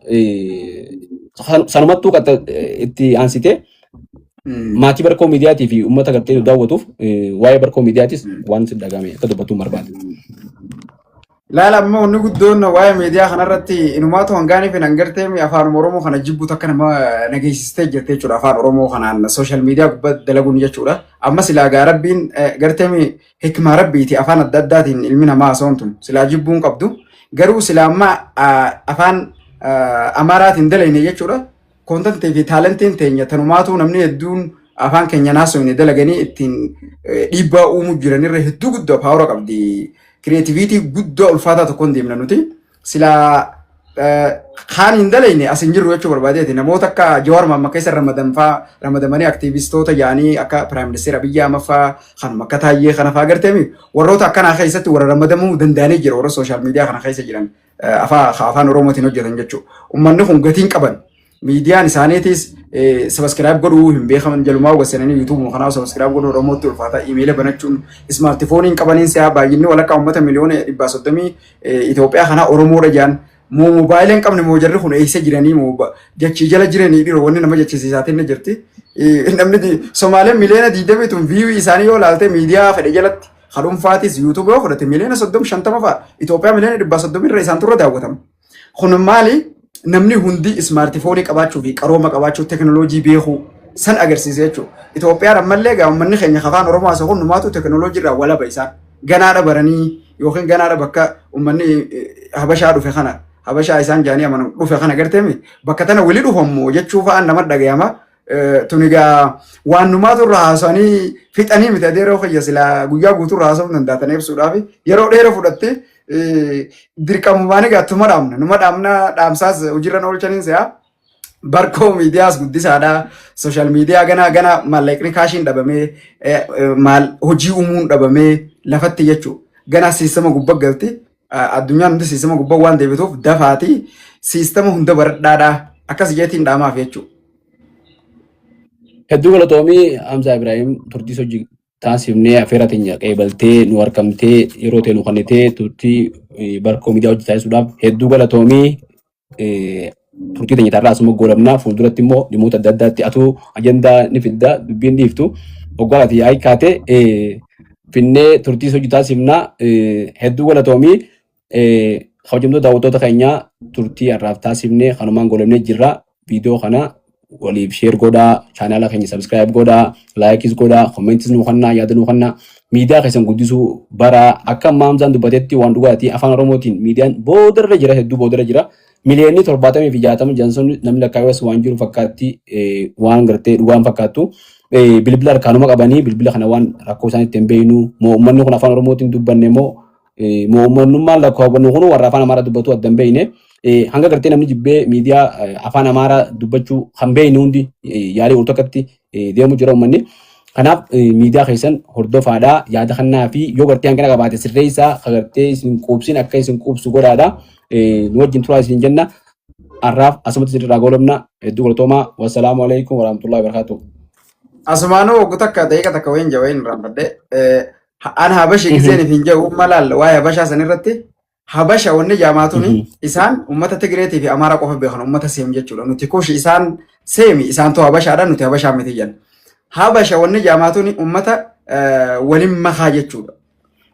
Sanumattuu qaxxa itti aansitee maatii Barkoo miidiyaatii fi uummata gartee nu daawwatuuf waa'ee Barkoo miidiyaatis waan si dhagahame akka dubbattuun barbaada. Laala, amma wanni guddoon waa'ee miidiyaa kanarratti inumaatu hangaanii fi hangartee afaan Oromoo kana jibbutu akka nama nageessistee jirti jechuudha. Afaan Oromoo kanaan social media gubbaa dalaguun jechuudha. Amma silaa gaa Rabbiin gartee hikmaa Rabbiiti afaan adda addaatiin ilmi namaa haasa'uun tun silaa jibbuun qabdu. Garuu silaa amma afaan Amaaraatiin dalayne jechuudha. Contentii fi talentiin teenya tanumaatu namni hedduun afaan keenya naasofne dalaganii ittiin dhiibbaa uumuu jiranirra hedduu guddaa power qabdi. Creativity guddaa ulfaataa tokkoon deemna nuti. Silaa kaan hin dalayne as hin jirru jechuu barbaadeeti. Namoota akka Jawaar Mohammad keessa ramadanfaa ramadamanii aktiivistoota yaanii akka Prime Minister Abiyyi Ahmad faa, kanuma akka Taayyee kana faa garteemi warroota akkanaa keessatti warra ramadamuu danda'anii jira, warra social media kana keessa jiran afaan Oromootiin hojjetan jechuudha. Uummanni kun gatiin qaban miidiyaan isaaniitis subscribe godhuu hin beekaman, jalumaa wasananii yuutuubuma kanaa subscribe godhuu Oromootti ulfaata, iimeela banachuun smartphoneiin qabaniin si'a baay'inni walakkaa uummata miliyoona 130 Itoophiyaa kanaa Oromoodha jedhan. Moo moobaayila hin qabne, moo jarri kun eessa jiranii, moo jechii jala jiranii dhiroo wanni nama jechisiisaatiin ni jirti. Namni Somaaleen miliyoona 20 tun view isaanii yoo ilaalte miidiyaa fedhe jalatti kadhuunfaatis yuutuubii yoo fudhate miliyoona 30 50 fa'a, Itoophiyaa miliyoona 130 irra isaan turre daawwatama. Kun maali? Namni hundi smartphone qabaachuu fi qarooma qabaachuu, teknooloojii beekuu san agarsiisa jechuudha. Itoophiyaan ammallee gaa uummanni keenya afaan Oromoo haasa'u kun numaatu teknooloojii irraa walaba isaan. Ganaadha baranii Yookiin ganaadha bakka uummanni Habashaa dhufe kana, Habashaa isaan jaanii amanu dhufe kana garteemi bakka tana wali dhufammoo jechuu fa'aan nama dhagayama. Tuni egaa waan numaatu irraa haasa'anii fixanii miti adeeroo kiyya, silaa guyyaa guutuu irraa haasa'uu danda'atan ibsuudhaaf yeroo dheeraa fudhatte. Dirqamumaan egaa tuma dhaamna, numa dhaamna, dhaamsaas hojiirra oolchaniin se'a. Barkoo Miidiyaas guddisaadha. Social media ganaa gana maallaqni kaashiin dhabamee, maal hojii uumuun dhabamee lafatti jechuudha. Ganaa siistama gubbaa galti. Addunyaan hundi siistama gubbaa waan deebituuf dafaati siistama hunda baradhaadha. Akkas jeetiin dhaamaaf jechuudha. Hedduu galatoomii Hamzaa Ibrahim, turtii hojii taasifnee afeera teenya qeebaltee nu argamtee yeroo ta'e nu kennitee turtii Barkoo Miidiyaa hojii taasisuudhaaf hedduu galatoomii. Turtii teenya tarraa asuma goolabnaa. Fuulduratti immoo dhimmoota adda addaatti atuu ajandaa ni fidda, dubbiin dhiiftu waggaa ati yaa'ii kaate finnee turtii hojii taasifnaa. Hedduu galatoomii. Kabajamtoota daawwattoota keenyaa, turtii har'aaf taasifnee kanumaan goolabnee jirra. Viidiyoo kana waliif share godhaa, chaanaala keenya subscribe godhaa, like is godhaa, comment is nuu kennaa, yaada nuu kennaa, miidiyaa keessan guddisuu bara. Akka ammaa Hamzaan dubbatetti waan dhugaatii afaan Oromootiin miidiyaan boodarra jira, hedduu boodarra jira. Miliyoonni 70 fi 60 janson namni lakkaa'es waan jiru fakkaatti, waan gartee dhugaan fakkaattu. Bilbila harkaanuma qabanii bilbila kana waan rakkoo isaan ittiin beeknu moo uummanni kun afaan Oromootiin dubbanne moo moo uummanummaan lakkaa'u kun warra afaan Amaaraa dubbatu adda hin beekne. Hanga gartee namni jibbee miidiyaa afaan Amaaraa dubbachuu kan beekne hundi yaalii ol tokkotti deemu jira uummanni. Kanaaf miidiyaa keessan hordofaadhaa, yaada kannaa fi yoo gartee hanqina qabaate sirreessaa, gartee isin quubsin akka isin quubsu godhaadha. Nu wajjin turaa isin jenna. Har'aaf asumatti isin irraa goolabna. Hedduu galatoomaa. Wassalaamu alaikum warahmatullahi wabarakatuh. Asumaanuu waggu takka daqiiqa takka wayin jawayin irraanfadhe. An Habasha giseen hin jedhu malaal waa'ee Habashaa san irratti Habasha wanni jaamaatuni isaan uummata Tigireetii fi Amaaraa qofa beekan, uummata Seem jechuudha. Nuti Kushi, isaan Seemi, isaan too Habashaadha, nuti Habashaa miti jenna. Habasha wanni jaamaatuni uummata waliin makaa jechuudha.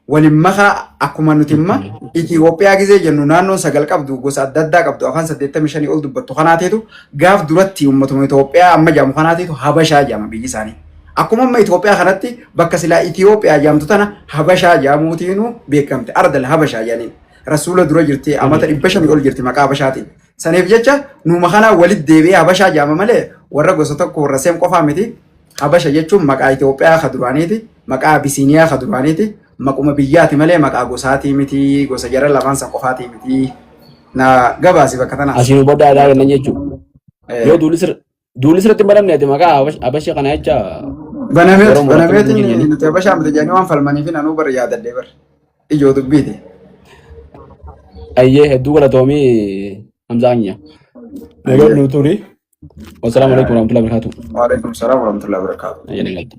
Waliin makaa akkuma nuti imma Itoophiyaa gisee jennu naannoon sagal qabdu, gosa adda addaa qabdu, afaan 85 ol dubbattu kanaateetu gaaf duratti uummatuma Itoophiyaa amma jaamu kanaateetu Habashaa jaama biyyi isaanii. Akkuma amma Itoophiyaa kanatti bakka silaa Itoophiyaa jaamtu tana Habashaa jaamuutiinuu beekamte. Ardal Habashaa jedhaniin. Rasuula dura jirti, amata 500 ol jirti maqaa Habashaatiin. Saniif jecha nuuma kanaa walitti deebi'ee Habashaa jaama malee warra gosa tokko warra Seem qofaa miti. Habasha jechuun maqaa Itoophiyaa ka duraaniiti, maqaa Abisiiniyaa ka duraaniiti, maquma biyyaati malee maqaa gosaatii miti, gosa jara lamaan san qofaatii miti. Na gabaasi bakka tanaas. Asiin hubadhaa jennan jechuudha. Yoo duulli sirriitti hin banamne ati maqaa Habashii kana jecha Banameet yeroo muraasa banameetiin nuti Habashaa miti jedhanii waan falmaniif anuu bar yaadadhee bar ijoo dubbiiti. Ayyee, hedduu galatoomii Hamzaa keenya. Nagaan nuu turi. Wassalaamu alaikum warahmatullahi wabarakatuh. Waalaikum salaam warahmatullahi wabarakatuh. Ayyee, nagaatti.